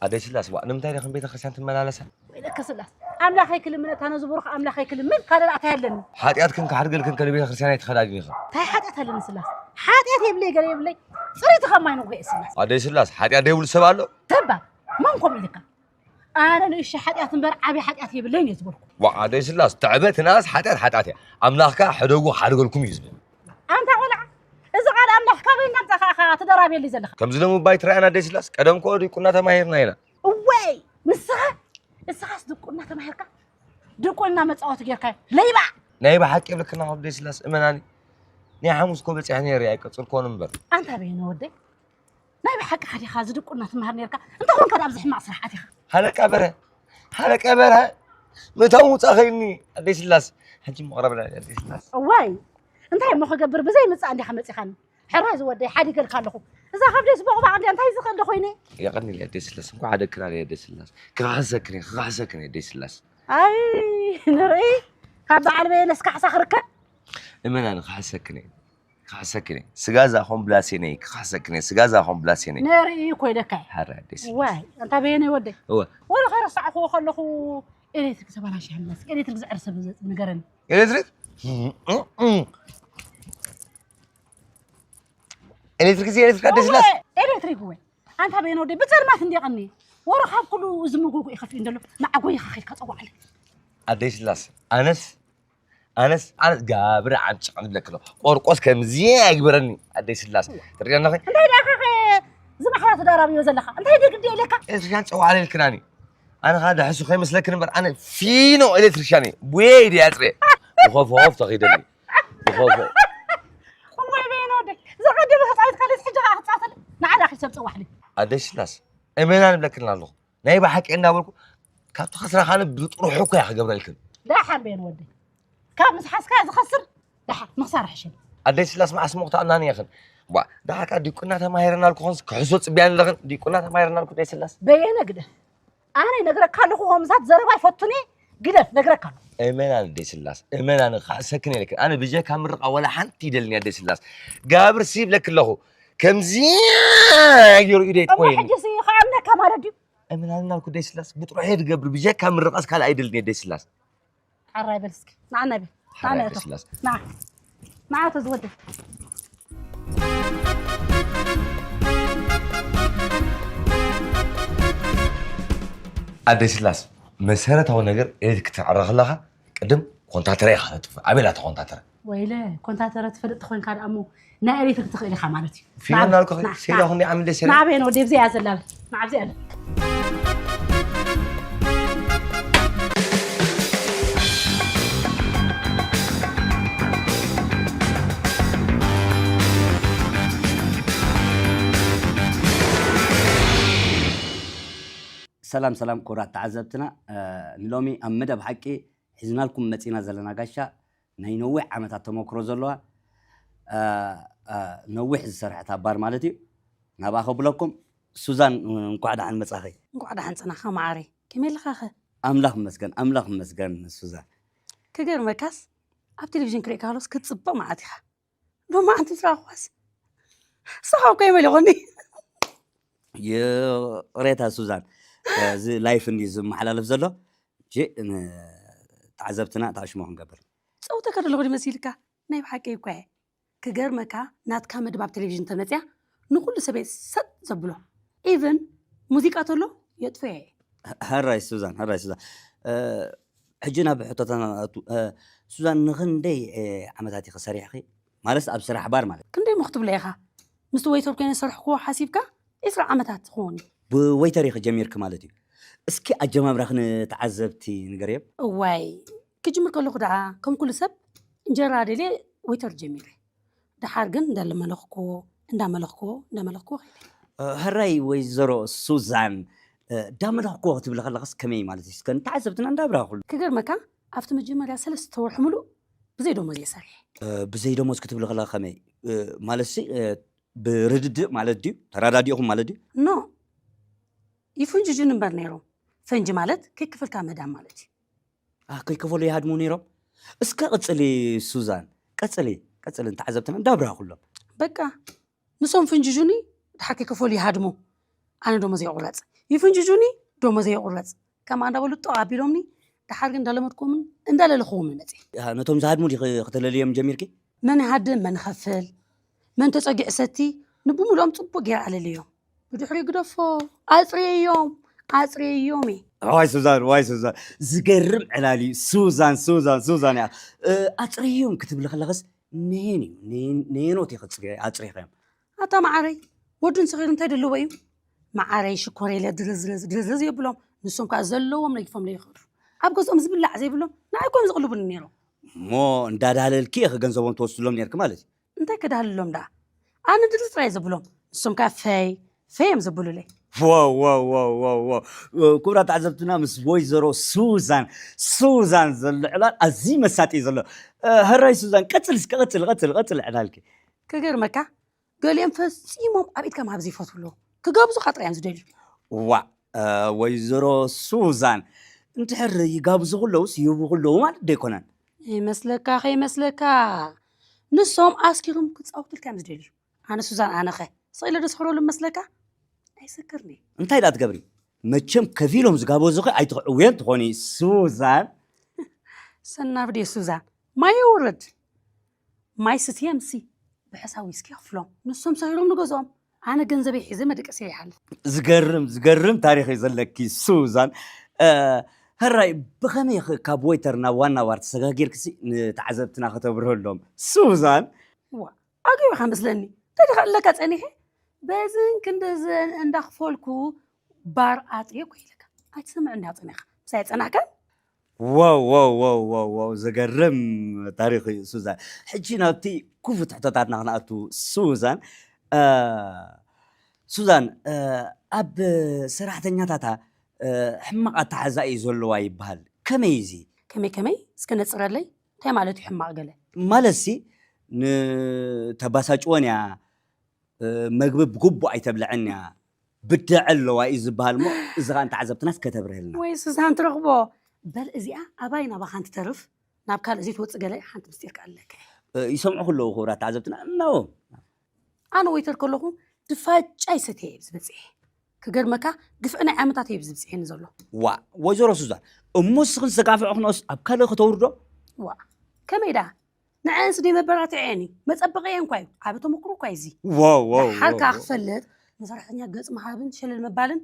ኣደይ ስላስ፣ ዋእ፣ ንምንታይ ዲኽን ቤተ ክርስቲያን ትመላለሳ? ወይለከ ስላስ፣ ኣምላኸይ ክልምን፣ እታ ነዚ ብሩኽ ኣምላኸይ ክልምን፣ ካልእ ኣታይ ኣለኒ? ሓጢኣትክን ክሓድገልክን ከ ንቤተ ክርስቲያን ኣይትኸዳድን ኢኽን? እንታይ ሓጢኣት ኣለኒ ስላስ? ሓጢኣት የብለይ፣ ገለ የብለይ። ጽሪት ኸማይ ንጉሄ ስላስ። ኣደይ ስላስ፣ ሓጢኣት ደይብሉ ሰብ ኣሎ? ተባ፣ መን ከምኡ ኢልካ? ኣነ ንእሽቶ ሓጢኣት እምበር ዓብዪ ሓጢኣት የብለይን እየ ዝበልኩ። ዋእ፣ ኣደይ ስላስ፣ ትዕበ ትንኣስ ሓጢኣት ሓጢኣት እያ። ኣምላኽ ከኣ ሕደጉ ክሓድገልኩም እዩ ዝብል። ኣንታ ቆልዓ፣ እዚ ቃል ኣምላኽ ካበይ እንዳምጻእካ ኢኻ ትደራብየለይ ዘለኻ? ከምዚ ዶ ምባይ ትረኣየና ኣደይ ስላስ? ቀደም እኮ ዲቁና ተማሂርና ኢና። እወይ፣ ንስኻ፣ ንስኻስ ድቁና ተማሂርካ? ድቁና መጻወቲ ጌርካዮ። ለይባ! ናይ ብሓቂ ይብለክና ኣደይ ስላስ፣ እመናኒ። ናይ ሓሙስ እኮ በጺሐ ነይረ፣ ኣይቀጽልኮን እምበር። ኣንታ በየነ ወደይ፣ ናይ ብሓቂ ሓዲኻ እዚ ድቁና ትመሃር ኔርካ? እንተ ኾንካ ኣብዚ ሕማቕ ስራሕ ኣቲኻ? ሃለቃ በርሀ፣ ሃለቃ በርሀ፣ ምእታው ምውጻእ ኸይኒ፣ ኣደይ ስላስ። ሕጂ እሞ ቅረብና፣ ኣደይ ስላስ። እዋይ፣ እንታይ እሞ ክገብር፣ ብዘይ ምጻእ እንዲኻ መጺኻኒ። ሕራይ ዝወደይ፣ ሓዲገልካ ኣለኹ። እዛ ከብደይስ ቦቕባቕ እንድያ፣ እንታይ ዝኽእል ዶ ኮይነ? የቐንየለይ፣ ኣደይ ስላስ። እንኳዕ ሓደግክናለይ፣ ኣደይ ስላስ። ክኽሕሰክን እየ፣ ክኽሕሰክን እየ፣ ኣደይ ስላስ። ኣይ፣ ንርኢ፣ ካብ በዓል በየነስ ካሕሳ ክርከብ? እመናኒ፣ ክኽሕሰክን እየ። ክኽሕሰክን እየ። ስጋ ዛኾም ብላሴነይ፣ ክኽሕሰክን እየ። ስጋ ዛኾም ብላሴነይ። ንርኢ እኮ ኢለካ እየ። ሓራይ ኣደይ ስላስ። ዋይ፣ ኣንታ በየነይ ወደይ። እወ። ወላ ከይረሳዕኽዎ ከለኹ ኤሌክትሪክ ተበላሽያ መስ-፣ ኤሌክትሪክ ዝዕር ሰብ ዘ-፣ ንገረኒ። ኤሌክትሪክ? ኤሌክትሪክ እዚ ኤሌክትሪክ ኣደይ ስላስ? እወ፣ ኤሌክትሪክ እወ። ኣንታ በየነ ወደይ፣ ብጸልማት እንድየ ቀንየ። ወረ ካብ ኩሉ እዚ መጎጎ ይኸፍእ እንደሎ፣ ንዓ ጎይኻ ኸይድካ ጸዋዓለይ። ኣደይ ስላስ፣ ኣነስ ኣነስ፣ ኣነስ ጋብር ዓም ጭቕን ዝብለኪ ኣሎ። ቆርቆስ ከምዚ ኣይግበረኒ፣ ኣደይ ስላስ። ትርእዮ ኣለኺ? እንታይ ደኣ ኸ ዝማሕራ ትዳራብዮ ዘለኻ? እንታይ ደግዲ ኢለካ? ኤሌክትሪሻን ጸዋዕለ ኢልክናኒ። ኣነ ኸኣ ድሕሱ ከይመስለክን እምበር፣ ኣነ ፊኖ ኤሌክትሪሻን እየ። ቡየይ ድየ ኣጽርየ። ብኾፍ ኾፍ ተኺደኒ። ብኾፍ። እዋይ በየነ ወደይ፣ ዝቐደመ ተጻዊትካ ለስ ሕጂ ኸኣ ክትጻወተለይ? ንዓ ደኣ ኺድ ሰብ ጸዋዕለይ። ኣደይ ስላስ፣ እመና ንብለክን ኣለኹ። ናይ ብሓቂ እንዳበልኩ፣ ካብ ትኸስራ ካልእ ብጥርሑ እኮ እያ ክገብረልክን። ደሓን በየነ ወደይ። ካብ ምስ ሓዝካ ዝኸስር ደሓን ምኽሳር ሕሸኒ። ኣደይ ስላስ መዓስ እሞ ክትኣምናኒ ኢኽን? ዋ፣ ደሓካ ዲቁና ተማሂረናልኩ ኾንስ ክሕሶ ጽብያን ኣለኽን? ዲቁና ተማሂረናልኩ ደይ ስላስ። በየነ ግደፍ። ኣነ ይነግረካ ኣለኹ፣ ከምዛት ዘረባ ይፈቱኒ። ግደፍ፣ ነግረካ ኣለኹ። እመናን ደይ ስላስ፣ እመናን፣ ክሓሰክን የለክን። ኣነ ብጀካ ምርቓ ወላ ሓንቲ ይደልንያ ደይ ስላስ። ጋብር ሲ ይብለክ ኣለኹ። ከምዚ ገይሩ ኢደይ እሞ ትኮይኒ። ሕጂ ሲ ክኣምነካ ማለት ድዩ? እመናን እናልኩ ደይ ስላስ፣ ብጥሩሐ ድገብር፣ ብጀካ ምርቓስ ካልእ ኣይደልንየ ደይ ስላስ። ሓራይ በል እስኪ ንዓ ናይ በል ንዓ ናይ ኣቶ ስላስ ንዓ ንዓ ኣቶ ዝወደይ ኣደይ ስላስ መሰረታዊ ነገር ኤሌክትሪክ ክትዕረ ከለኻ ቅድም ኮንታተረ ኢኻ ተጥፍእ ኣበይ ኣላ እታ ኮንታተረ ወይለ ኮንታተረ ትፈልጥ ተኾይንካ ደኣ እሞ ናይ ኤሌክትሪክ ትኽእል ኢኻ ማለት እዩ ፊኖ እናልኩ ሴላ ኩኒ ዓምደ ሴላ ንዓበየን ወደ ብዚኣ ዘላ ንዓብዚኣ ሰላም ሰላም ክቡራት ተዓዘብትና ንሎሚ ኣብ መደብ ሓቂ ሒዝናልኩም መፂና ዘለና ጋሻ ናይ ነዊሕ ዓመታት ተመክሮ ዘለዋ ነዊሕ ዝሰርሐት ኣባር ማለት እዩ ናብኣ ከብለኩም ሱዛን እንኳዕ ደሓን መፃኺ እንኳዕ ደሓን ፀናኻ መዓረይ ከመይ ኣለኻኸ ኣምላኽ መስገን ኣምላኽ መስገን ሱዛን ክገርመካስ ኣብ ቴሌቪዥን ክሪእካ ከሎስ ክትፅብቕ መዓት ኢኻ ሎማዓንቲ ምስ ረኣኹዋስ ስሓው ከይመሊኹኒ ይቕሬታ ሱዛን እዚ ላይፍ እንዲ ዝመሓላለፍ ዘሎ ጂ ንተዓዘብትና ተኣሽሞ ክንገብር ፀውተካ ደለኹ ድመሲልካ ናይ ብሓቂ እኳ እየ ክገርመካ ናትካ መድብ ኣብ ቴሌቪዥን ተመፅያ ንኩሉ ሰበይ ሰጥ ዘብሎ ኢቨን ሙዚቃ ተሎ የጥፍኦ እየ ሕራይ ሱዛን ሕራይ ሱዛን ሕጂ ናብ ሕቶታት ሱዛን ንክንደይ ዓመታት ኢኺ ሰሪሕኺ ማለት ኣብ ስራሕ ባር ማለት ክንደይ ሞ ክትብሎ ኢኻ ምስቲ ወይተር ኮይነ ዝሰርሕክዎ ሓሲብካ ዒስራ ዓመታት ትኸውን እዩ ብወይተር ኢኺ ጀሚርኪ ማለት እዩ እስኪ ኣጀማምራኺ ንተዓዘብቲ ንገርዮም እዋይ ክጅምር ከለኹ ደኣ ከም ኩሉ ሰብ እንጀራ ደልየ ወይተር ጀሚረ ደሓር ግን እንዳመለኽክዎ እንዳመለኽክዎ እንዳመለኽክዎ ከይደ። ሕራይ ወይዘሮ ሱዛን እንዳመለኽክዎ ክትብሊ ከለኽስ ከመይ ማለት እዩ? እስከ ንተዓዘብትና እንዳብራኽሉ። ክገርመካ ኣብቲ መጀመርያ ሰለስተ ወርሒ ሙሉእ ብዘይ ደሞዝ እየ ሰሪሐ። ብዘይ ደሞዝ ክትብሊ ከለኺ ከመይ? ማለትሲ ብርድድእ ማለት ድዩ? ተራዳዲእኹም ማለት ድዩ? ኖ ይፍንጅጁኒ እምበር ነይሮም። ፈንጂ ማለት ከይከፈልካ ምህዳም ማለት እዩ። ኣህ ከይከፈሉ ይሃድሙ ነይሮም። እስከ ቀጽሊ ሱዛን፣ ቀጽሊ፣ ቀጽሊ ንተዓዘብትና እንዳብራህኩሎም። በቃ ንሶም ፍንጅጁኒ ድሓር ከይከፈሉ ይሃድሙ። ኣነ ደሞዘይ ይቑረጽ። ይፍንጅጁኒ ደሞዘይ ይቑረጽ። ከምኣ እንዳበሉ ጦቕ ኣቢሎምኒ። ድሓር ግን እንዳለመድኩዎምን እንዳለለኽዎምን መጽየ። ኣህ ነቶም ዝሃድሙ ዲኺ ክተለልዮም ጀሚርኪ? መን ይሃድም መን ይኸፍል መን ተጸጊዑ ሰቲ ንብሙሉኦም ጽቡቕ ገይረ ኣለልዮም። ብድሕሪኡ ግደፎ ኣጽርየዮም ኣጽርየዮም እየ። ዋይ ሱዛን ዋይ ሱዛን ዝገርም ዕላል እዩ ሱዛን ሱዛን ሱዛን እያ ኣጽርየዮም ክትብሊ ከለኸስ ነየን እዩ ነየኖት ኢኸ ኣጽሪኻዮም ኣታ መዓረይ ወዱን ሰኺሩ እንታይ ደለዎ እዩ መዓረይ ሽኮር የለ ድርዝርዝ ድርዝርዝ የብሎም ንሶም ከዓ ዘለዎም ነጊፎም ለይኸዱ ኣብ ገዝኦም ዝብላዕ ዘይብሎም ንዓይ ኮም ዝቕልቡኒ ነይሮም እሞ እንዳዳለልኪ ኢኸ ገንዘቦም ትወስድሎም ነርኪ ማለት እዩ እንታይ ከዳህልሎም ደኣ ኣነ ድርዝ ጥራይ ዘብሎም ንሶም ከኣ ፈይ ፈይ እዮም ዘብሉለይ ዋው ዋው ዋው ዋው ዋው ክቡራት ተዓዘብትና ምስ ወይዘሮ ሱዛን ሱዛን ዘሎ ዕላል ኣዝዩ መሳጢ እዩ ዘሎ እ፣ ሕራይ ሱዛን ቀጽል እስከ ቀጽል ቀጽል ቀጽል ዕላልኪ ክገርመካ ገሊኦም ፈጺሞም ኣብ ኢድካ ምሃብ ዘይፈትዉ ኣለዉ ክጋብዙኻ ጥራይ እዮም ዝደልዩ ዋዕ ወይዘሮ ሱዛን እንድሕር ይጋብዙ ከለውስ ይህቡ ከለዉ ማለት ዶ ኣይኮነን? ይመስለካ ከይመስለካ ንሶም ኣስኪሮም ክጻወቱልካ እዮም ዝደልዩ። ኣነ ሱዛን ኣነኸ ስቕ ኢለ ዶ ስኽረሉ መስለካ? ኣይሰክርን እየ። እንታይ ደኣ ትገብሪ? መቸም ከፊሎም ዝጋበዙኺ ኣይትኽዕውየን ትኾኒ ሱዛን። ሰናብድ እየ ሱዛን። ማይ የውርድ። ማይ ስትየ ምሲ ብሕሳብ ዊስኪ የኽፍሎም። ንሶም ሰኺሮም ንገዝኦም። ኣነ ገንዘበይ ሒዘ መደቀስያ ይሓልፍ። ዝገርም ዝገርም ታሪኽ እዩ ዘለኪ ሱዛን። ሕራይ ብኸመይ ኢኺ ካብ ወይተር ናብ ዋና ባር ተሰጋጊርክሲ ንተዓዘብትና ከተብርህሎም ሱዛን? ዋ ኣገዩ ኢኻ መስለኒ እንታይ ዲኻ እለካ ጸኒሐ በዝን ክንድዝን እንዳኽፈልኩ ባር ኣጥርየ እኮ ኢለካ ኣይትሰምዕን ዲኻ ጸኒኻ ምሳይ ኣይጸናሕካን ዋው ዋው ዋው ዋው ዋው ዘገርም ታሪኽ እዩ ሱዛን። ሕጂ ናብቲ ክፉት ሕቶታትና ክንኣቱ ሱዛን። ሱዛን ኣብ ሰራሕተኛታታ ሕማቕ ኣተሓዛ እዩ ዘለዋ ይበሃል። ከመይ እዚ? ከመይ ከመይ? እስከ ነፅረለይ። እንታይ ማለት እዩ ሕማቕ ገለ? ማለትሲ ንተባሳጭወን እያ መግቢ ብግቡእ ኣይተብልዕን እያ፣ ብድዐ ኣለዋ እዩ ዝበሃል እሞ፣ እዚ ኸኣ ንተዓዘብትናስ ከተብርህልና። ወይ ሱዛን ትረኽቦ፣ በል እዚኣ ኣባይ ናባኻ እንትተርፍ ናብ ካልእ ዘይትወጽእ ገለ ሓንቲ ምስጢር ክኣለካ እየ። ይሰምዑ ከለዉ ክቡራት ተዓዘብትና፣ እናዎም። ኣነ ወይተር ከለኹ ድፋጫ ይሰትየ እየ ብዝበጽሐ። ክገርመካ ግፍዒ ናይ ዓመታት እየ ብዝብጽሐኒ ዘሎ። ዋ፣ ወይዘሮ ሱዛን፣ እሞ ንስኽን ዝተጋፍዑ ክነስ ኣብ ካልእ ከተውርዶ? ዋ፣ ከመይ ደኣ? ንዐንስ ደይ መበራትዐየን እዩ። መጸበቐየን እኳ እዩ። ዓቢ ተመክሮ እኳ እዩ እዚ። ዋው፣ ዋው፣ ደሓር ዋው፣ ከኣ ዋው። ክፈልጥ ንሰራሕተኛ ገጽ ምሃብን ሸለል ምባልን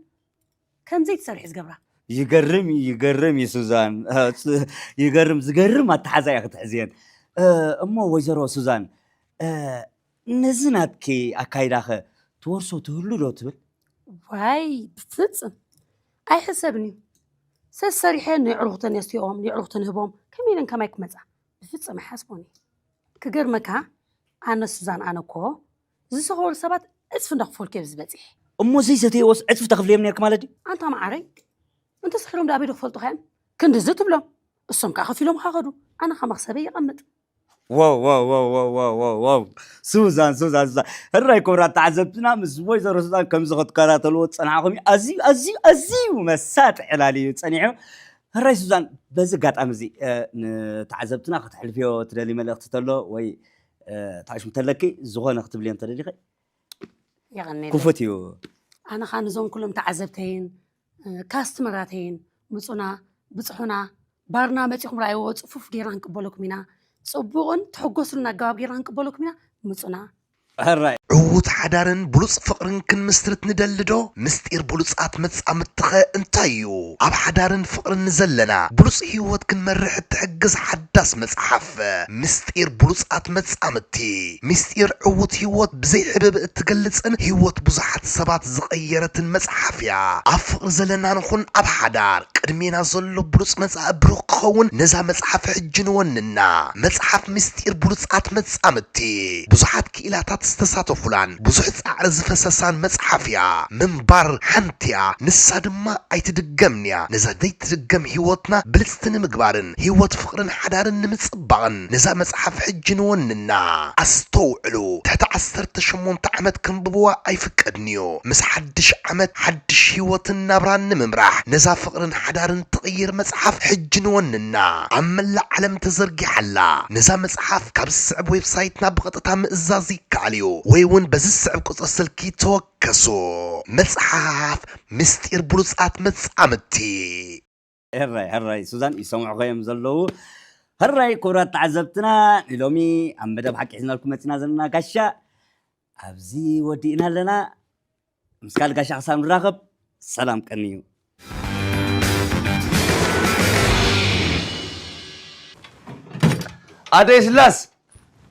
ከም ዘይትሰርሒ ዝገብራ። ይገርም እዩ፣ ይገርም እዩ ሱዛን። እ፣ ስ-፣ ይገርም፣ ዝገርም ኣተሓዛ እያ ክትሕዝየን። እ፣ እሞ ወይዘሮ ሱዛን፣ እ፣ ነዚ ናትኪ ኣካይዳኸ ትወርሶ ትህሉ ዶ ትብል? ዋይ፣ ብፍጽም ኣይሕሰብን እዩ። ሰሰሪሐ ንዕሩኽተን የስትዮም፣ ንዕሩኽተን ህቦም፣ ከመይ ኢለን ከማይ ክመጻ? ብፍጽም ኣይሓስቦን እየ። ክገርመካ፣ ኣነ ሱዛን፣ ኣነ እኮ ዝሰኸሩ ሰባት ዕጽፊ እንዳኽፈልኩ እየ ብዝበጽሕ። እሞ ዘይሰተይዎስ ዕጽፊ ተኽፍልዮም ነርኪ ማለት ድዩ? ኣንታ መዓረይ፣ እንተ ስሕሮም ዳኣበይ ዶ ክፈልጡኻ እዮም? ክንድዚ ትብሎም፣ እሶም ከኣ ከፊሎም ኻኸዱ፣ ኣነ ኸ መኽሰበይ ይቐምጥ። ዋው፣ ዋው፣ ዋው፣ ዋው፣ ዋው፣ ዋው፣ ዋው። ሱዛን፣ ሱዛን፣ ሱዛን። ሕራይ ክቡራት ተዓዘብትና፣ ምስ ወይዘሮ ሱዛን ከምዚ ክትከታተልዎ ዝጸናሕኹም እዩ። ኣዝዩ፣ ኣዝዩ፣ ኣዝዩ መሳጢ ዕላል እዩ ጸኒሑ። ሕራይ ሱዛን፣ በዚ ኣጋጣሚ እዚ፣ እ፣ ንተዓዘብትና ከተሕልፍዮ ትደሊ መልእኽቲ ተሎ ወይ፣ እ፣ ታሽሙ ተለኪ፣ ዝኾነ ክትብልዮም ተደሊኺ? የቐንየለይ። ክፉት እዩ። ኣነ ኸኣ ነዞም ኩሎም ተዓዘብተይን፣ እ፣ ካስትመራተይን፣ ምጹና፣ ብጽሑና፣ ባርና መጺኹም ረኣይዎ፣ ጽፉፍ ጌርና ክንቅበለኩም ኢና። ጽቡቕን ትሕጎስሉን ኣገባብ ጌርና ክንቅበለኩም ኢና። ምጹና። ሕራይ። ዕዉት ሓዳርን ብሉጽ ፍቕርን ክንምስርት ንደሊ ዶ? ምስጢር ብሉጻት መጻምድትኸ እንታይ እዩ? ኣብ ሓዳርን ፍቕርን ንዘለና ብሉጽ ህይወት ክንመርሕ እትሕግዝ ሓዳስ መጽሓፍ። ምስጢር ብሉጻት መጻምድቲ። ምስጢር ዕዉት ህይወት ብዘይ ዕብብ እትገልጽን ህይወት ብዙሓት ሰባት ዝቐየረትን መጽሓፍ እያ። ኣብ ፍቕሪ ዘለና ንኹን ኣብ ሓዳር፣ ቅድሜና ዘሎ ብሉጽ መጻኢ ብሩኽ ክኸውን ነዛ መጽሓፍ ሕጂ ንወንና። መጽሓፍ ምስጢር ብሉጻት መጻምድቲ ብዙሓት ክኢላታት ዝተሳተፉላን ብዙሕ ጻዕሪ ዝፈሰሳን መጽሓፍ እያ። ምንባር ሓንቲ እያ፣ ንሳ ድማ ኣይትድገምን እያ። ነዛ ዘይትድገም ህይወትና ብልጽቲ ንምግባርን ህይወት ፍቕርን ሓዳርን ንምጽባቕን ነዛ መጽሓፍ ሕጂ ንወንና። ኣስተውዕሉ፣ ትሕቲ ዓሰርተ ሸሞንተ ዓመት ከንብብዋ ኣይፍቀድን እዩ። ምስ ሓድሽ ዓመት ሓድሽ ህይወትን ናብራን ንምምራሕ ነዛ ፍቕርን ሓዳርን ትቕይር መጽሓፍ ሕጂ ንወንና። ኣብ መላእ ዓለም ተዘርጊሓ ኣላ። ነዛ መጽሓፍ ካብ ዝስዕብ ዌብሳይትና ብቐጥታ ምእዛዝ ይከኣል እዩ፣ ወይ እውን በዚ ዝስዕብ ቁጽሪ ስልኪ ተወከሱ። መጽሓፍ ምስጢር ብሉጻት መጻምድቲ። ሕራይ፣ ሕራይ፣ ሱዛን ይሰምዑ ኸዮም ዘለዉ። ሕራይ፣ ክቡራት ተዓዘብትና፣ ንሎሚ ኣብ መደብ ሓቂ ሒዝናልኩም መጺና ዘለና ጋሻ ኣብዚ ወዲእና ኣለና። ምስ ካልእ ጋሻ ክሳብ ንራኸብ፣ ሰላም ቀንዩ። ኣደይ ስላስ፣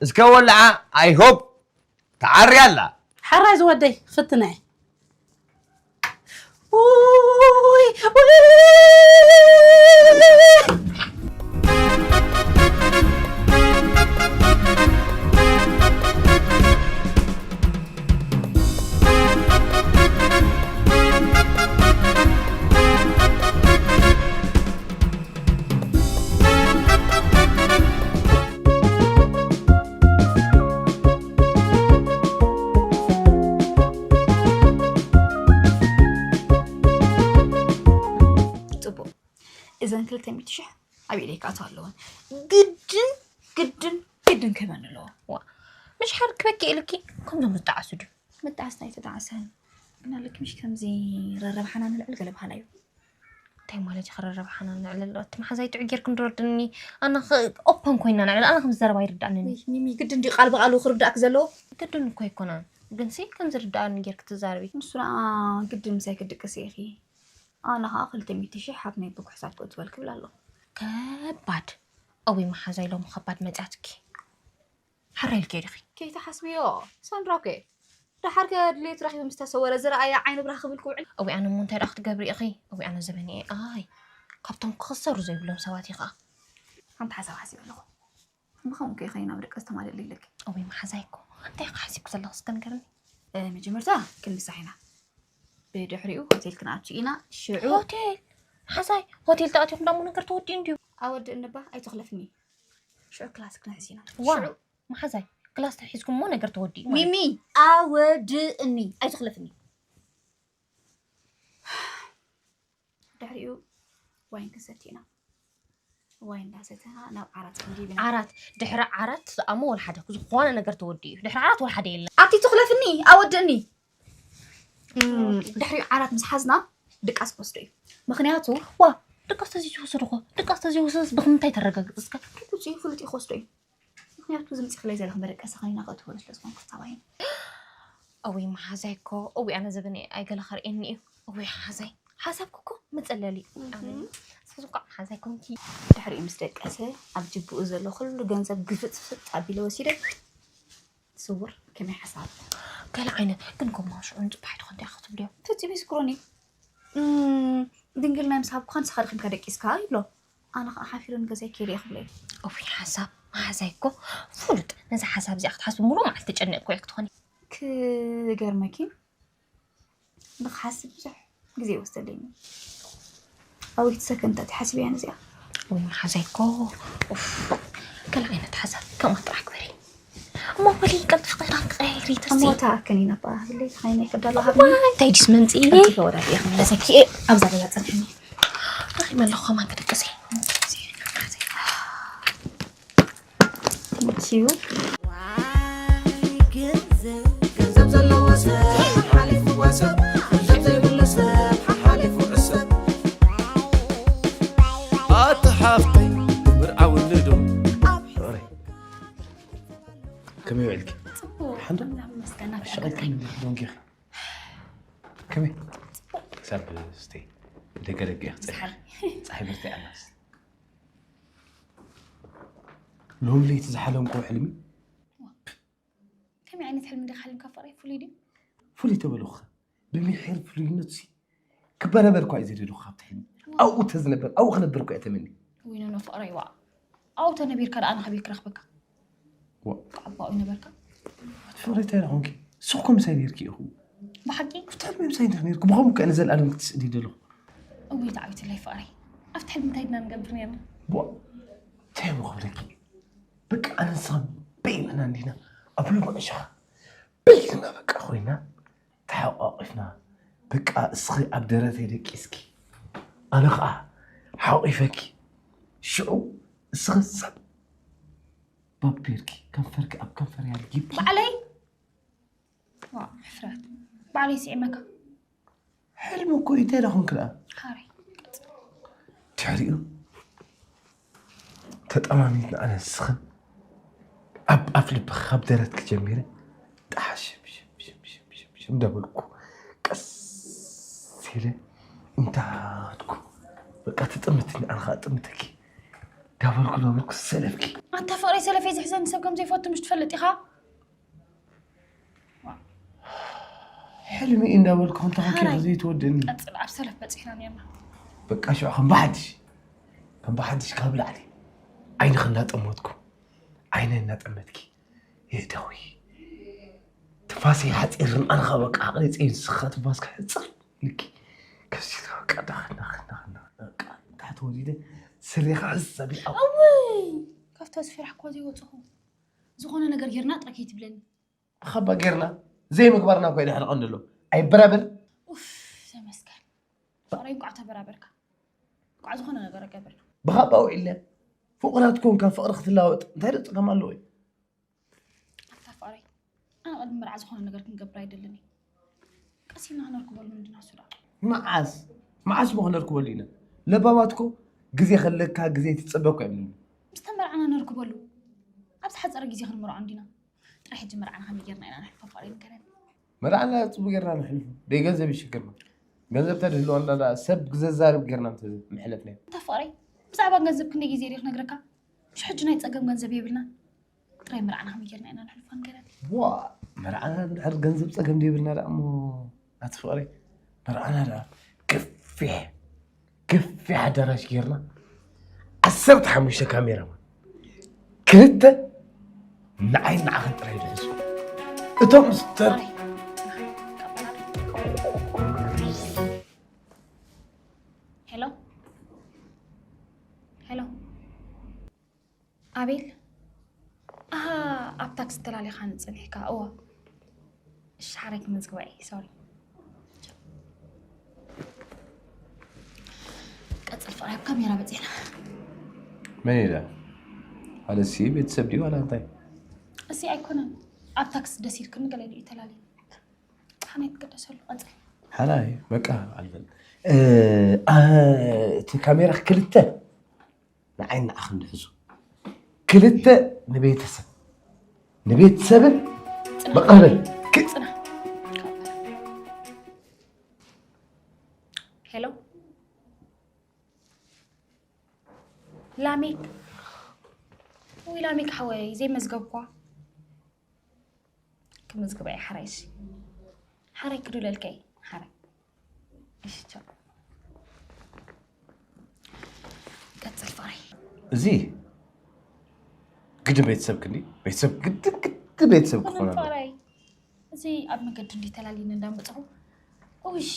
እስከ ወልዓ፣ I hope፣ ተዓርያ ኣላ። ሓራይ ዝወደይ፣ ክፍትና እየ። ውይ፣ ውይ። ጽቡቕ። እዘን ክልተ ሚእቲ ሽሕ ኣብ ኢደይ ክኣትዋ ኣለወን። ግድን፣ ግድን፣ ግድን ክህበኒ ኣለዎ። ዋ፣ ምሽ ሓር ክበኪ ኢልኪ ከምዞም ዝጠዓሱ ድዩ? መጣዓስ ናይ ተጣዓሰ። ግን ኣለኪ ምሽ ከምዚ ረረብሓና ንልዕል ገለ በሃላ እዩ። እንታይ ማለት እዩ ክረረብሓና ንዕልል? እቲ መሓዛይ ጥዑይ ጌርኪ እንድረድኒ። ኣነ ኸ ኦፐን ኮይና ንዕልል። ኣነ ከም ዝዘረባ ይርዳእኒ። ሚሚ፣ ግድን ድዩ ቃል ብቓሉ ክርዳእኪ ዘለዎ? ግድን እኮ ኣይኮነን። ግንሲ ከም ዝርዳእኒ ጌርኪ ትዛረቢ። ንሱ ደኣ ግድን ምሳይ ክትድቅሲ ኢኺ። ኣነ ኸኣ ክልተ ሚእቲ ሽሕ ኣብ ናይ ብጉሕ ሳብ ክእትወልኪ እብል ኣለኹ። ከባድ። እውይ መሓዛይ ሎሚ ከባድ መጺኣትኪ። ሕራይ ኢልኪ ዲኺ? ከይትሓስብዮ፣ ሳንድራ እኮ እየ። ደሓር ከ ድሌቱ ረኺቡ ምስ ተሰወረ ዝረኣየ ዓይኒ ብራኽ ክብል ክውዕል። እውይ ኣነ እሞ እንታይ ደኣ ክትገብሪ ኢኺ? እውይ ኣነ ዘበን እየ። ኣይ፣ ካብቶም ክኽሰሩ ዘይብሎም ሰባት እየ ኸኣ። ሓንቲ ሓሳብ ሓሲበ ኣለኹ። እሞ ከምኡ ከይኸይን ኣብ ደቀ ዝተማልእ ኣለኪ። እውይ መሓዛይ እኮ። እንታይ ኢኺ ሓሲብኪ ዘለኺ እስከ ንገርኒ? እ፣ መጀመርታ ክንምሳሕ ኢና። ብድሕሪኡ ሆቴል ክንኣቱ ኢና። ሽዑ ሆቴል? መሓዛይ፣ ሆቴል ተኣቲኹም ደኣ እሞ ነገር ተወዲኡ እንድዩ። ኣወድእ እንባ ኣይትኽለፍኒ። ሽዑ ክላስ ክንሕዝ ኢና። ዋ፣ ሽዑ መሓዛይ፣ ክላስ ተሒዝኩም እሞ ነገር ተወዲኡ ማለት እዩ። ሚሚ ኣወድእኒ ኣይትኽለፍኒ። ድሕሪኡ ዋይን ክንሰቲ ኢና። ዋይን እንዳሰተና ናብ ዓራት ክንድይብ ኢና። ዓራት ድሕሪ ዓራት ዝኣሞ ወላ ሓደ ዝኾነ ነገር ተወዲኡ እዩ። ድሕሪ ዓራት ወላ ሓደ የለን። ኣቲ ትኽለፍኒ ኣወድእኒ። ድሕሪ ዓራት ምስ ሓዝና ድቃስ ክወስዶ እዩ። ምክንያቱ ዋ ድቃስ ተዘይወሰድኮ ድቃስ ተዘይወሰድስ ብክምንታይ ተረጋግፅ እስከ? ውፅኡ ፍሉጥ እዩ ክወስዶ እዩ። ምክንያቱ ዝምፅእ ክለይ ዘለኹ መደቀሲ ከኒና ክእትወሉ ስለ ዝኾንኩ ክሳባይን እውይ መሓዛይ እኮ እውይ ኣነ ዘበነ ኣይገለ ከርእየኒ እዩ። እውይ ሓዛይ ሓሳብኩ እኮ መፀለሊ እዩ። ኣነ ስዙ ከዓ መሓዛይ ኮንኪ። ድሕሪኡ ምስ ደቀሰ ኣብ ጅብኡ ዘሎ ኩሉ ገንዘብ ግፍጥፍጥ ኣቢለ ወሲደ ስውር ከመይ ሓሳብ ገለ ዓይነት ግን ጎማ ሽዑ ንፅባሕ ትኾን ዲያ ክትብልዮ? ፈፂሙ ይስክሮኒ። ድንግልና ምስ ሃብኩኻ ንስኻ ደኺምካ ደቂስካ ይብሎ። ኣነ ከዓ ሓፊረ ንገዛይ ከይደ እየ ክብሎ እዩ። እውይ ሓሳብ መሓዛይ እኮ ፍሉጥ ነዛ ሓሳብ እዚኣ ክትሓስብ ሙሉእ መዓልቲ ተጨኒቕኩ እየ ክትኾኒ። ክገርመኪ ንክሓስብ ብዙሕ ግዜ ይወስደለይ። ኣውይቲ ሰከንድ ተትሓስብ እያ ነዚኣ። ወይ ሓዛይ እኮ ኡፍ፣ ገለ ዓይነት ሓሳብ ከምኣ ጥራሕ ግበሪ። እሞ በሊ ቀልጥፍ ክዳን ክቐይሪ ተስቲ። እሞ እታ ከኒና እባ ብለይ ተኸይና ይፈዳ ኣለዋ ሃብኒ። እንታይ ድስ መምፅእ ኢለ? ኣቲ ከወዳት እየ ክመለሰኪ። ኣብዛ ገዛ ፀንሕኒ። ረኺበ ኣለኹ ከማን ክድቅስ እየ። Thank you። ዋይ ገንዘብ ገንዘብ ዘለዎ ሰብ ሓሓሊፉ ዋሰብ ገንዘብ ዘይብሉ ሰብ ሓሓሊፉ ዕሰብ ኣታ ሓፍተይ ምርዓው ንዶ ከመይ ውዕልኪ? ሓንዶ? መስገና ሸቐልካ ዶንጊኺ ከመይ? ክሳብ ስተይ ደገ ደገ ክፀ ፀሓይ ብርትዕ ኣላስ ሎም ለይቲ ዝሓለምክዎ ሕልሚ ከመይ ዓይነት ሕልሚ ዲኻ ሓሊምካ ፍቕረይ? ፍሉይ ድዩ? ፍሉይ ተበልኹኸ ብምሒር ፍሉይነቱሲ ክበረበር እኳ እዩ ዘደልኹ ካብቲ ሕልሚ ኣብኡ ተዝነበር ኣብኡ ክነብር እኳ እየ ተመኒ። ውይ ኖኖ ፍቕረይ ዋእ ኣብኡ ተነቢርካ ደኣ ኣነ ከበይ ክረኽበካ? ዋእ ኣብኡ ነበርካ? ኣቲ ፍቕረይ እንታይ ደኾንኪ? ንስኺ እኮ ምሳይ ነይርኪ ኢኹ። ብሓቂ? ኣብቲ ሕልሚ ምሳይ እንዲኺ ነይርኪ ብኸምኡ ከ ንዘልኣለም ክትስእኒ ደለኹ። እውይ ተዓዊትለይ ፍቕረይ ኣብቲ ሕልሚ እንታይ ድና ንገብር ነይርና? ዋእ እንታይ እሞ ክብለኪ በቃ ኣነን ንስኽን በይንና እንዲና ኣብ ልሙዕ ሸኻ በይንና በቃ ኮይና ተሓቋቒፍና በቃ እስኺ ኣብ ደረተይ ደቂስኪ ኣነ ኸዓ ሓቒፈኪ ሽዑ እስኺ ጸብ ባቢርኪ ከንፈርኪ ኣብ ከንፈርይ ኣልጊብኪ ባዕለይ ዋእ ሕፍረት ባዕለይ ስዒመካ ሕልሚ እኮ እዩ እንታይ ደኹም ክልኣ ሓረይ ድሕሪኡ ተጠማሚትና ኣነ ንስኽን ኣብ ኣፍ ልብኺ ካብ ደረትኪ ጀሚረ ጣሕ ሽም ሽም ሽም ሽም ሽም ሽም እንዳበልኩ ቀስ ኢለ እንታትኩ በቃ ትጥምትኒ ኣነ ከዓ ጥምተኪ እንዳበልኩ ነበርኩ ሰለፍኪ ኣንታ ፍቕረይ ሰለፈይ ዝሕዘኒ ሰብ ከም ዘይፈቱ ምሽ ትፈልጥ ኢኻ ሕልሚ እዩ እንዳበልኩ እንተ ኮንኪ ዘይትወድእኒ ቀፅል ኣብ ሰለፍ በፂሕና ነርና በቃ ሽዑ ከም ብሓድሽ ከም ብሓድሽ ካብ ላዕሊ ዓይንኺ እናጠመትኩ ዓይነ እናጠመትኪ የእዳዊ ትንፋሰይ ሓፂርን ኣንኻ በቃ ኣቕሪፀ ንስኻ ትንፋስካ ሕፅር ልኪ ከሲልካ በቃ ዳኽናኽናኽናኽና በቃ ታሕቲ ወሪደ ስሪኻ ሕሰቢ ኣብ እውይ ካብታ ዝፈራሕኳ ዘይወፅኹ ዝኾነ ነገር ጌርና ጥራይ ከይትብለኒ ሓባ ጌርና ዘይምግባርና እኮ እዩ ድሕሪ ቀንዲ ኣሎ። ኣይበራበር። ኡፍ ተመስገን ፍቕረይ እንቋዕ ተበራበርካ። እንቋዕ ዝኾነ ነገር ኣገበርና። ብኻባ ውዒለ ፍቑራት ኮንካ ፍቕሪ ክትላወጥ እንታይ ዶ ጸገም ኣለዎ እዩ? ኣታ ፍቕረይ ኣነ ቅድሚ መርዓ ዝኾነ ነገር ክንገብር ኣይደልን እየ። ቀስ ኢልና ክነርክበሉ ምንድና ሱዳ። መዓስ መዓስ እሞ ክነርክበሉ ኢና? ለባማት እኮ ግዜ ከለካ ግዜ ትጸበ እኮ እዮም። ምስ ተመርዓና ነርክበሉ። ኣብ ዝሓጸረ ግዜ ክንምርዖ እንዲና። ጥራይ ሕጂ መርዓና ከመይ ጌርና ኢና ነሕልፎ ፍቕረይ ንገረኒ። መርዓና ጽቡቕ ጌርና ነሕልፎ። ደይ ገንዘብ ይሽግርና። ገንዘብ ተድህልወና ደኣ ሰብ ብዘዛርብ ጌርና እንተ ምሕለፍናዮ። እንታ ፍቕረይ ብዛዕባ ገንዘብ ክንደይ ግዜ ድየ ክነግረካ? ምሽ ሕጂ ናይ ጸገም ገንዘብ የብልናን። ጥራይ መርዓና ከመይ ጌርና ኢና ነሕልፎ ንገረኒ። ዋእ መርዓና እንድሕር ገንዘብ ጸገም ደይብልና ደኣ እሞ ኣቲ ፍቕረይ መርዓና ደኣ ገፊሕ ገፊሕ ኣዳራሽ ጌርና ዓሰርተ ሓሙሽተ ካሜራማን ክልተ ንዓይ ንዓኽን ጥራይ ዝሕዙ እቶም ስተር ሄሎ ሄሎ ኣቤል ኣሃ ኣብታ ክስተላሊኻ ንጽኒሕካ እዋ። እሺ፣ ሓረግ መዝግባ እየ። ሶሪ። ቀጽል ፍቕራይ፣ ኣብ ካሜራ በጺሕና። መን ኢላ? ኣለሲ ቤተሰብ ድዩ ዋላ እንታይ? እሲ ኣይኮነን። ኣብ ታክሲ ደስ ኢልክኒ ገለ ኢሉ እዩ ተላልዩ። ሓናይ ትገደሰሉ። ቀጽል። ሓናይ፣ በቃ፣ ኣልበል። እ፣ ኣ፣ እቲ ካሜራ ክልተ ንዓይ ንዓኽን ድሕዙ። ክልተ ንቤተሰብ። ንቤተሰብን ጽና። መቐበል። ክ- ጽና። ሄሎ። ላሜክ። ውይ፣ ላሜክ ሓወይ፣ ዘይመዝገብኳ። ክምዝግባ እየ፣ ሓራይ። እሺ፣ ሓራይ ክድውለልካ እየ፣ ሓራይ። እሺ፣ ቻው። ቀጽል፣ ፍቕረይ። እዚ ግድን ቤተሰብ ክንዲ፣ ቤተሰብ ግድን፣ ግድን ቤተሰብ ክኾን ኣለዎ። ፍቕረይ፣ እዚ ኣብ መገዲ እንዲ ተላሊኒ እንዳመጽኹ፣ ውሽ፣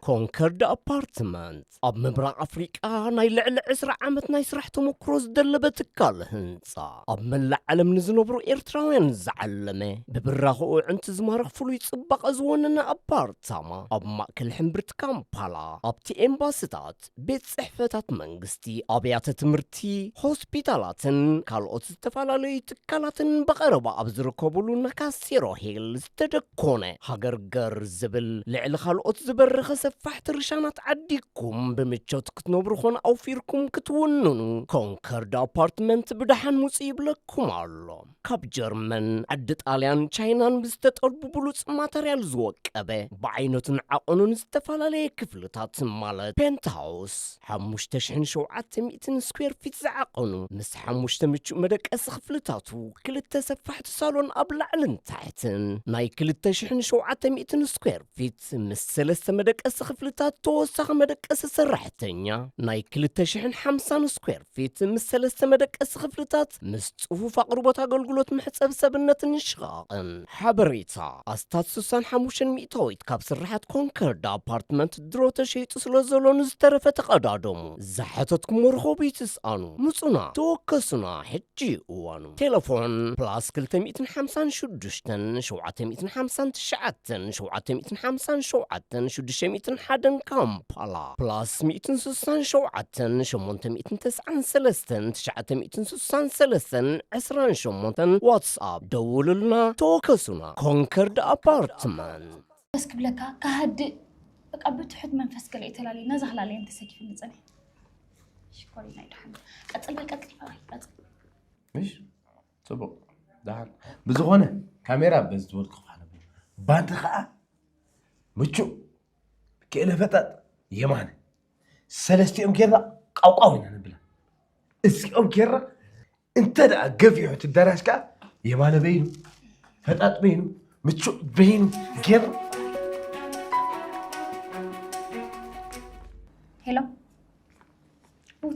ኮንከርድ ኣፓርትመንት ኣብ ምብራቕ ኣፍሪቃ ናይ ልዕሊ ዕስራ ዓመት ናይ ስራሕ ተመክሮ ዝደለበ ትካል ህንጻ፣ ኣብ መላእ ዓለም ንዝነብሩ ኤርትራውያን ዝዓለመ፣ ብብራኸኡ ኣዕንቲ ዝማርኽ ፍሉይ ጽባቐ ዝወነነ ኣፓርታማ፣ ኣብ ማእከል ሕምብርቲ ካምፓላ፣ ኣብቲ ኤምባስታት፣ ቤት ጽሕፈታት መንግስቲ፣ ኣብያተ ትምህርቲ፣ ሆስፒታላትን ካልኦት ዝተፈላለዩ ትካላትን ብቐረባ ኣብ ዝርከቡሉ ናካሲሮ ሂል ዝተደኮነ ሃገር ገር ዝብል ልዕሊ ካልኦት ዝበረኸ ሰፋሕቲ ርሻናት ዓዲግኩም ብምቾት ክትነብሩ ኾነ ኣውፊርኩም ክትውንኑ ኮንከርድ ኣፓርትመንት ብደሓን ምጹ ይብለኩም ኣሎ። ካብ ጀርመን፣ ዓዲ ጣልያን፣ ቻይናን ብዝተጠልቡ ብሉጽ ማተርያል ዝወቀበ፣ ብዓይነቱን ዓቐኑን ዝተፈላለየ ክፍልታት ማለት ፔንትሃውስ፣ ሓሙሽተ ሽሕን ሸውዓተ ሚእትን ስኩዌር ፊት ዝዓቐኑ፣ ምስ ሓሙሽተ ምቹእ መደቀሲ ክፍልታቱ፣ ክልተ ሰፋሕቲ ሳሎን ኣብ ላዕልን ታሕትን፣ ናይ ክልተ ሽሕን ሸውዓተ ሚእትን ስኩዌር ፊት ምስ ሰለስተ መደቀሲ ክፍልታት ተወሳኺ መደቀሲ ሰራሕተኛ፣ ናይ ክልተ ሽሕን ሓምሳን ስኩዌር ፊት ምስ ሰለስተ መደቀሲ ክፍልታት ምስ ጽፉፍ ኣቕርቦት ኣገልግሎት መሕጸቢ ሰብነትን ሽቓቕን። ሓበሬታ፣ ኣስታት ስሳን ሓሙሽተን ሚእታዊት ካብ ስርሓት ኮንከርድ ኣፓርትመንት ድሮ ተሸይጡ ስለ ዘሎ ንዝተረፈ ተቐዳደሙ። ዝሓተትኩሞ ርኸቡ ይትስኣኑ። ምጹና፣ ተወከሱና፣ ሕጂ እዋኑ። ቴሌፎን ፕላስ ክልተ ሚእትን ሓምሳን ሽዱሽተን ሸውዓተ ሚእትን ሓምሳን ትሽዓተን ሸውዓተ ሚእትን ሓምሳን ሸውዓተን ሽዱሽተ ሚእትን ሓደን ካምፓላ፣ ፕላስ ሚእትን ስሳን ሸውዓተን ሸሞንተ ሚእትን ተስዓን ሰለስተን ትሽዓተ ሚእትን ስሳን ሰለስተን ዕስራን ሸሞንተን ዋትስኣፕ ደውሉልና፣ ተወከሱና። ኮንከርድ ኣፓርትመንት። ደስ ክብለካ፣ ካሃድእ፣ በቃ ብትሑት መንፈስ ገለ እዩ ተላልዩ፣ ነዛ ክላልየ እንተሰኪፉ ንጸንሕ። ሽኮሪና ይድሓን። ቀጽል በል፣ ቀጽል፣ ቀጽል። ምሽ? ጽቡቕ። ደሓን። ብዝኾነ፣ ካሜራ በዚ ዝበልኩ ክፋል ነብሎ። ባንድ ኸኣ፣ ምቹእ፣ ክእለ ፈጣጥ፣ የማነ። ሰለስቲኦም ጌርና ቃውቃው ኢና ነብላ። እዚኦም ጌርና፣ እንተ ደኣ ገፊሑ እቲ ኣዳራሽ ከኣ፣ የማነ በይኑ፣ ፈጣጥ በይኑ፣ ምቹእ በይኑ ጌርና። ሄሎ።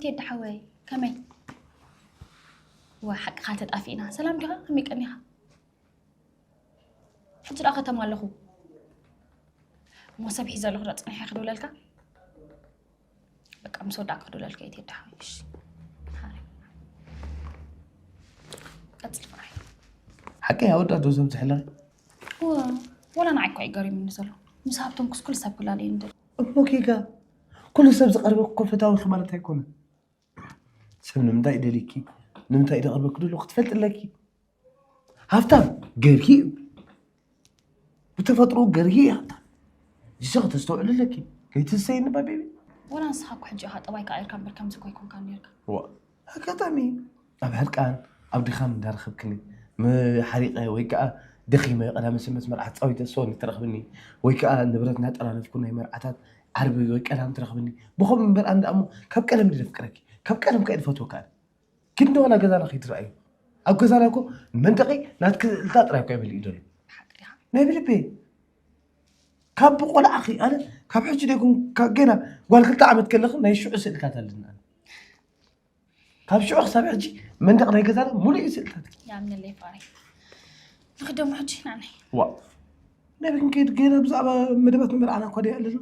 ቴዲ ሓወይ፣ ከመይ? ዋ፣ ሓቅኻ ተጣፊእና። ሰላም ዲኻ? ከመይ ቀኒኻ? ሕጂ ደኣ ከተማ ኣለኹ። እሞ ሰብ ሒዘ ኣለኹ፣ ዶ ጽኒሐ ክድውለልካ? በቃ፣ ምስ ወዳእኩ ክድውለልካ እየ፣ ቴዲ ሓወይ። እሺ። ሃይ። ቀጽል ፍቕረይ። ሓቀይ ኣወዳት ዶ ሰብ ትሕለኺ? ዋ፣ ወላ ንዓይ እኮ እዩ ገሪሙኒ ዘሎ። ምስ ሃብቶም ኩስኩል ሰብ ክላለ እዩ ንደሊ። እሞ ጌጋ፣ ኩሉ ሰብ ዝቐርበኪ እኮ ፈታዊኺ ማለት ኣይኮነን። ሰብ ንምንታይ ይደልይኪ፣ ንምንታይ ደቕርበኪ ደሎ ክትፈልጢ ኣለኪ። ሃብታም ገርሂ እዩ። ብተፈጥሮ ገርሂ እዩ ሃብታም። እዚ ከተስተውዕሊ ኣለኪ። ከይትህሰይኒ እባ ቤቢ። ወላ ንስኻ እኮ ሕጂ ኢኻ ጠባይካ ቀይርካ እምበር ከምዚ እኮ ኣይኮንካን ኔርካ። ዋ፣ ኣጋጣሚ ኣብ ሕርቃን፣ ኣብ ድኻም እንዳረኸብክኒ፣ ም-፣ ሓሪቐ ወይ ከኣ ደኺመ ቀዳመ ሰንበት መርዓ ተጻዊተ እሶ ትረኽብኒ፣ ወይ ከኣ ንብረት እናጠራነፍኩ ናይ መርዓታት ዓርቢ ወይ ቀዳም ትረኽብኒ። ብኸምኡ እምበር ኣነ ደኣ እሞ ካብ ቀደም ድየ ዘፍቅረኪ፣ ካብ ቀደም ከኣ ድፈትወካ ኣነ። ግን ደዋና ገዛና ከይትረኣዩ። ኣብ ገዛና እኮ መንደቐይ ናትኪ ስእልታት ጥራይ እኮ ይበልእ እዩ ዘሎ። ሓቂ ዲኻ? ናይ ብልበይ። ካብ ብቆልዓኺ፣ ኣነ ካብ ሕጂ ደይኮን፣ ካብ ገና ጓል ክልተ ዓመት ከለኺ ናይ ሽዑ ስእልታት ኣለኒ ኣነ። ካብ ሽዑ ክሳብ ሕጂ መንደቕ ናይ ገዛና ሙሉእ እዩ ስእልታት። ይኣምነለይ ፍቕረይ። ንኽደሞ ሕጂ ንዓናይ። ዋ። ናይ ክንከይድ ገና ብዛዕባ መደባት መመርዓና እኳ ደይ ኣለና።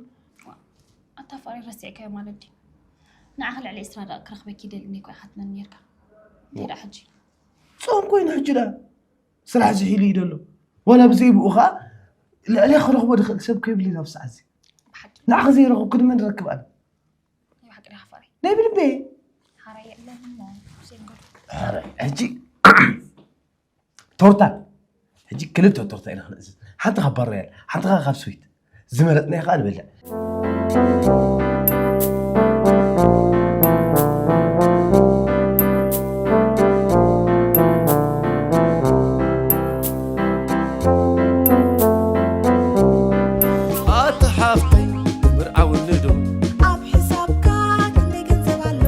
ዋ። ኣታ ፍቕረይ ረሲዕካዮ ማለት ድዩ? ንዓኺ ልዕሊ ዒስራ ደቂ ክረኽበኪ ይደሊ እኮ ኢኻ ትነኒ ኔርካ። እንታይ ደኣ ሕጂ? ጾም ኮይኑ ሕጂ ዳ ስራሕ ዝሒሉ እዩ ዘሎ። ዋላ ብዘይ ብኡ ኸዓ ልዕሌ ክረኽቦ ድኽእል ሰብ ከይብሊ ናብ ሰዓት እዚ። ብሓቂ ንዓኺ ዘይረኽብኩ ድማ ንረክብ ኣነ። ናይ ብሓቂ ዲኻ ፍቕረይ? ናይ ብልበይ። ሓራይ የለን እሞ፣ ብዘይ ንገሩ። ኧረ፣ ሕጂ ቶርታ። ሕጂ ክልተ ቶርታ ኢና ክንእዝዝ። ሓንቲ ካብ ባር ሮያል፣ ሓንቲ ኸዓ ካብ ስዊት። ዝመረጽናዮ ኸዓ ንበልዕ። ኣቲ ሓፍተይ፣ ብርዓ ውልዶ። ኣብ ሕሳብካ ክንደይ ገንዘብ ኣሎ?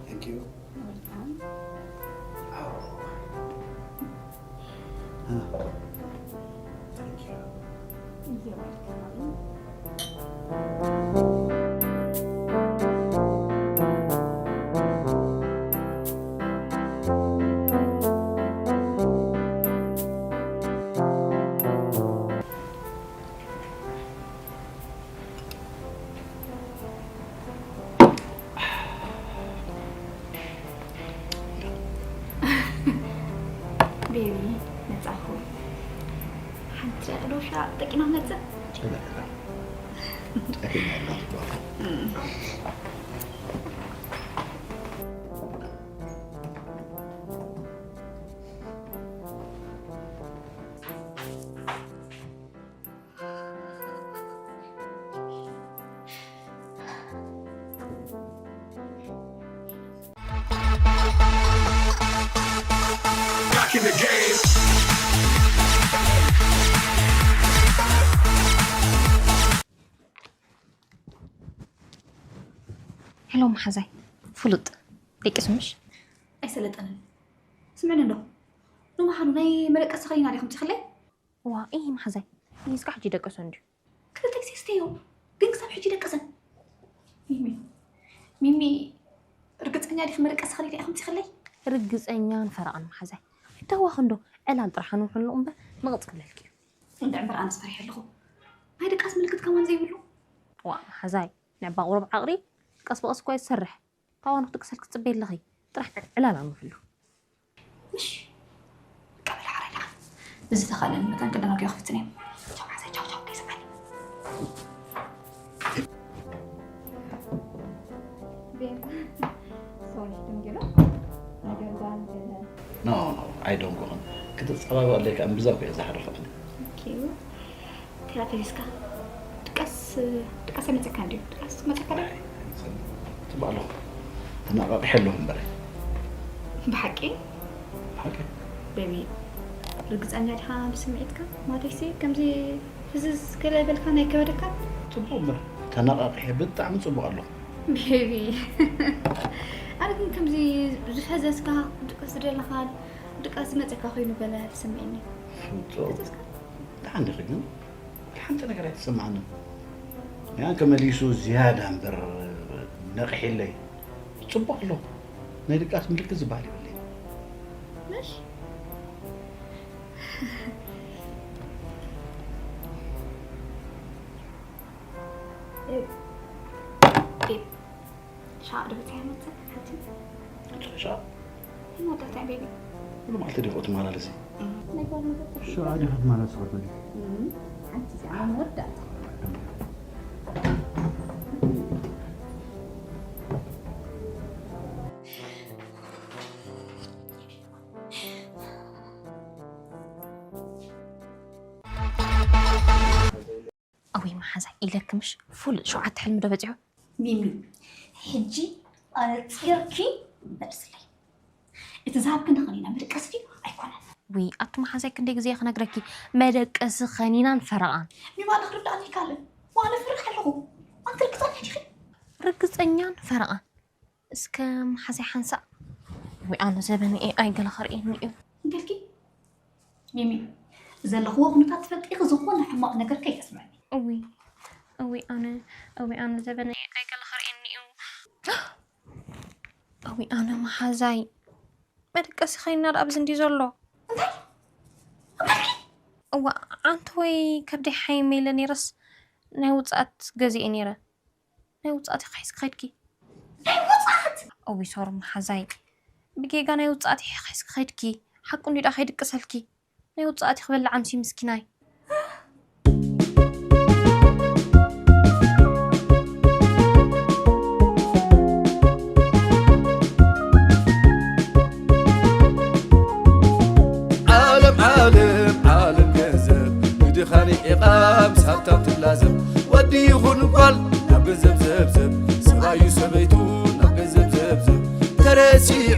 Thank you. You're welcome. Oh. Huh. Thank you. You're welcome. ቤቢ፣ መጻኹ። ሓንቲ ዶሻ ጠቂማ መጽእ? ጨለ፣ ጨለ። ጠቂማ ኣላ ትባል። እም። Back in the game. ሄሎ መሓዛይ፣ ፍሉጥ ደቂሱ ምሽ? ኣይሰለጠንን። ስምዕኒ እንዶ፣ ንምዃኑ ናይ መደቀሲ ኸይና ዲኹም ትኽለይ? ዋ፣ እይ መሓዛይ፣ እስካ ሕጂ ደቀሶ እንድዩ። ክልተ ግዜ ስተዮ፣ ግን ክሳብ ሕጂ ደቀሰን። ሚሚ፣ ሚሚ፣ ርግጸኛ ዲኺ መደቀሲ ኸይዳ ኢኹም ትኽለይ? ርግጸኛን ፈረቓን መሓዛይ። ኣይተዋኽ እንዶ፣ ዕላል ጥራሕ ንውሕሉ እምበር፣ ምቕጽ ክብለልኪ እዩ። እንድዒ እምበር ኣነስ ፈሪሐ ኣለኹ። ናይ ድቃስ ምልክት ከማን ዘይብሉ? ዋ፣ መሓዛይ፣ ንዕባ ቁሩብ ዓቕሪ፣ ቀስ ብቐስ እኳ እዩ ዝሰርሕ። ካብኡ ንክድቅሰልኪ ትጽበይ ኣለኺ። ጥራሕ ዕላል ኣንውሕሉ። ምሽ? ቀበል ሓራይ ደኣ። ብዝተኻእለኒ መጠን ቅድም ኣቢሉ ክፍትን እየ። ቻው፣ ሓዘይ፣ ቻው፣ ቻው፣ ከይሰምዓኒ። ቤብ፣ ሶሪ፣ ድንግሎ። ነገር ጓል ገለ። No, no, I don't go on። ክትጸባበቐለይ ከኣ እምብዛ እኮ እየ ዝሓርፍ ኣነ። ኦኬ። ተላተሊስካ። ድቃስ፣ ድቃስ ኣይመጸካን ድዩ? ድቃስ መጸካ ዶ? ኣይ፣ ኣይመጸኒ። ጽቡቕ ኣለኹ። ተነቓቒሐ ኣለኹ እምበረ። ብሓቂ? ብሓቂ። ቤቢ፣ ርግጸኛ ዲኻ ብስምዒትካ? ማለተይሲ፣ ከምዚ ፍዝዝ ገለ በልካ ናይ ከበደካ? ጽቡቕ እምበር፣ ተነቓቒሐ ብጣዕሚ ጽቡቕ ኣለኹ። ቤቢ፣ ኣነ ግን ከምዚ ዝፈዘዝካ፣ ድቃስ ዝደለኻን ድቃስ ዝመጸካ ኮይኑ ገለ ተሰሚዕኒ። ፍጹም። ፈዘዝካ? ደሓን ዲኺ ግን? ሓንቲ ነገር ኣይተሰምዓንን። ያን ከመሊሱ ዝያዳ እምበር ነቒሕለይ። ጽቡቕ ኣሎ። ናይ ድቃስ ምልክት ዝበሃል የብለይን። ምሽ? እ፣ እ፣ ሻዕ ዶ በጺሐ መጸ? ሓንቲ? ሻዕ? መወዳእታ ቤቢ። ኩሉ መዓልቲ ዲኹ ትመላለሲ? ናይ ጓል ነገር ሻዕ ዲኻ ትመላለሲ? እም፣ ሓንቲ እዚኣ መወዳእታ። ኣወይ ለክምሽ ፉል ሸውዓተ ሕልሚ ዶ በፂሑ? ሚሚ፣ ሕጂ ኣነፂርኪ መልስለይ። እቲ ዝሃብክኒ ኸኒና መደቀሲ ድዩ ኣይኮነን? ውይ ኣቲ መሓዛይ ክንደይ ግዜ ክነግረኪ፣ መደቀሲ ኸኒናን ፈረቓን። ሚሚ፣ ኣነ ክርዳእኒ ኣይካልን። ዋለ ፈርሕ ኣለኹ። ኣንቲ ርግፀኛ ዲኺ? ርግፀኛን ፈረቓን። እስከ መሓዛይ ሓንሳእ። ውይ ኣነ ዘበነ ኤኣይ ገለ ከርእየኒ እዩ። እንተልኪ ሚሚ፣ ዘለኽዎ ኩነታት ትፈልጢ ኢኺ፣ ዝኾነ ሕማቕ ነገር ከይተስምዕኒ። እውይ እውይ ኣነ እውይ ኣነ ዘበነ ኤኣይ ገለ ከርእየኒ እዩ። እውይ ኣነ መሓዛይ መደቀሲ ኸይና ደኣ ኣብዚ እንዲ ዘሎ። እንታይ? እንታይ? እዋ ኣንቲ ወይ ከብደይ ሓይመ ኢለ ነይረስ ናይ ውፅኣት ገዚኤ ነይረ። ናይ ውፅኣት ኢኻ ሒዝኪ ኸይድኪ። ናይ ውፅኣት? እውይ ሶሪ መሓዛይ ብጌጋ ናይ ውፅኣት ኢኻ ሒዝኪ ኸይድኪ። ሓቁ እንዲ ደኣ ከይድቅሰልኪ። ናይ ውፅኣት ክበልዕ ኣምሲ ምስኪናይ። ዓለም ዓለም ዓለም ገንዘብ ብድኻን ዒቓ ምስ ሃብታም ትላዘብ። ወዲ ይኹን ጓል ናብ ገንዘብ ዘብዘብ፣ ሰብኣዩ ሰበይቱ ናብ ገንዘብ ዘብዘብ። ተረሲዑ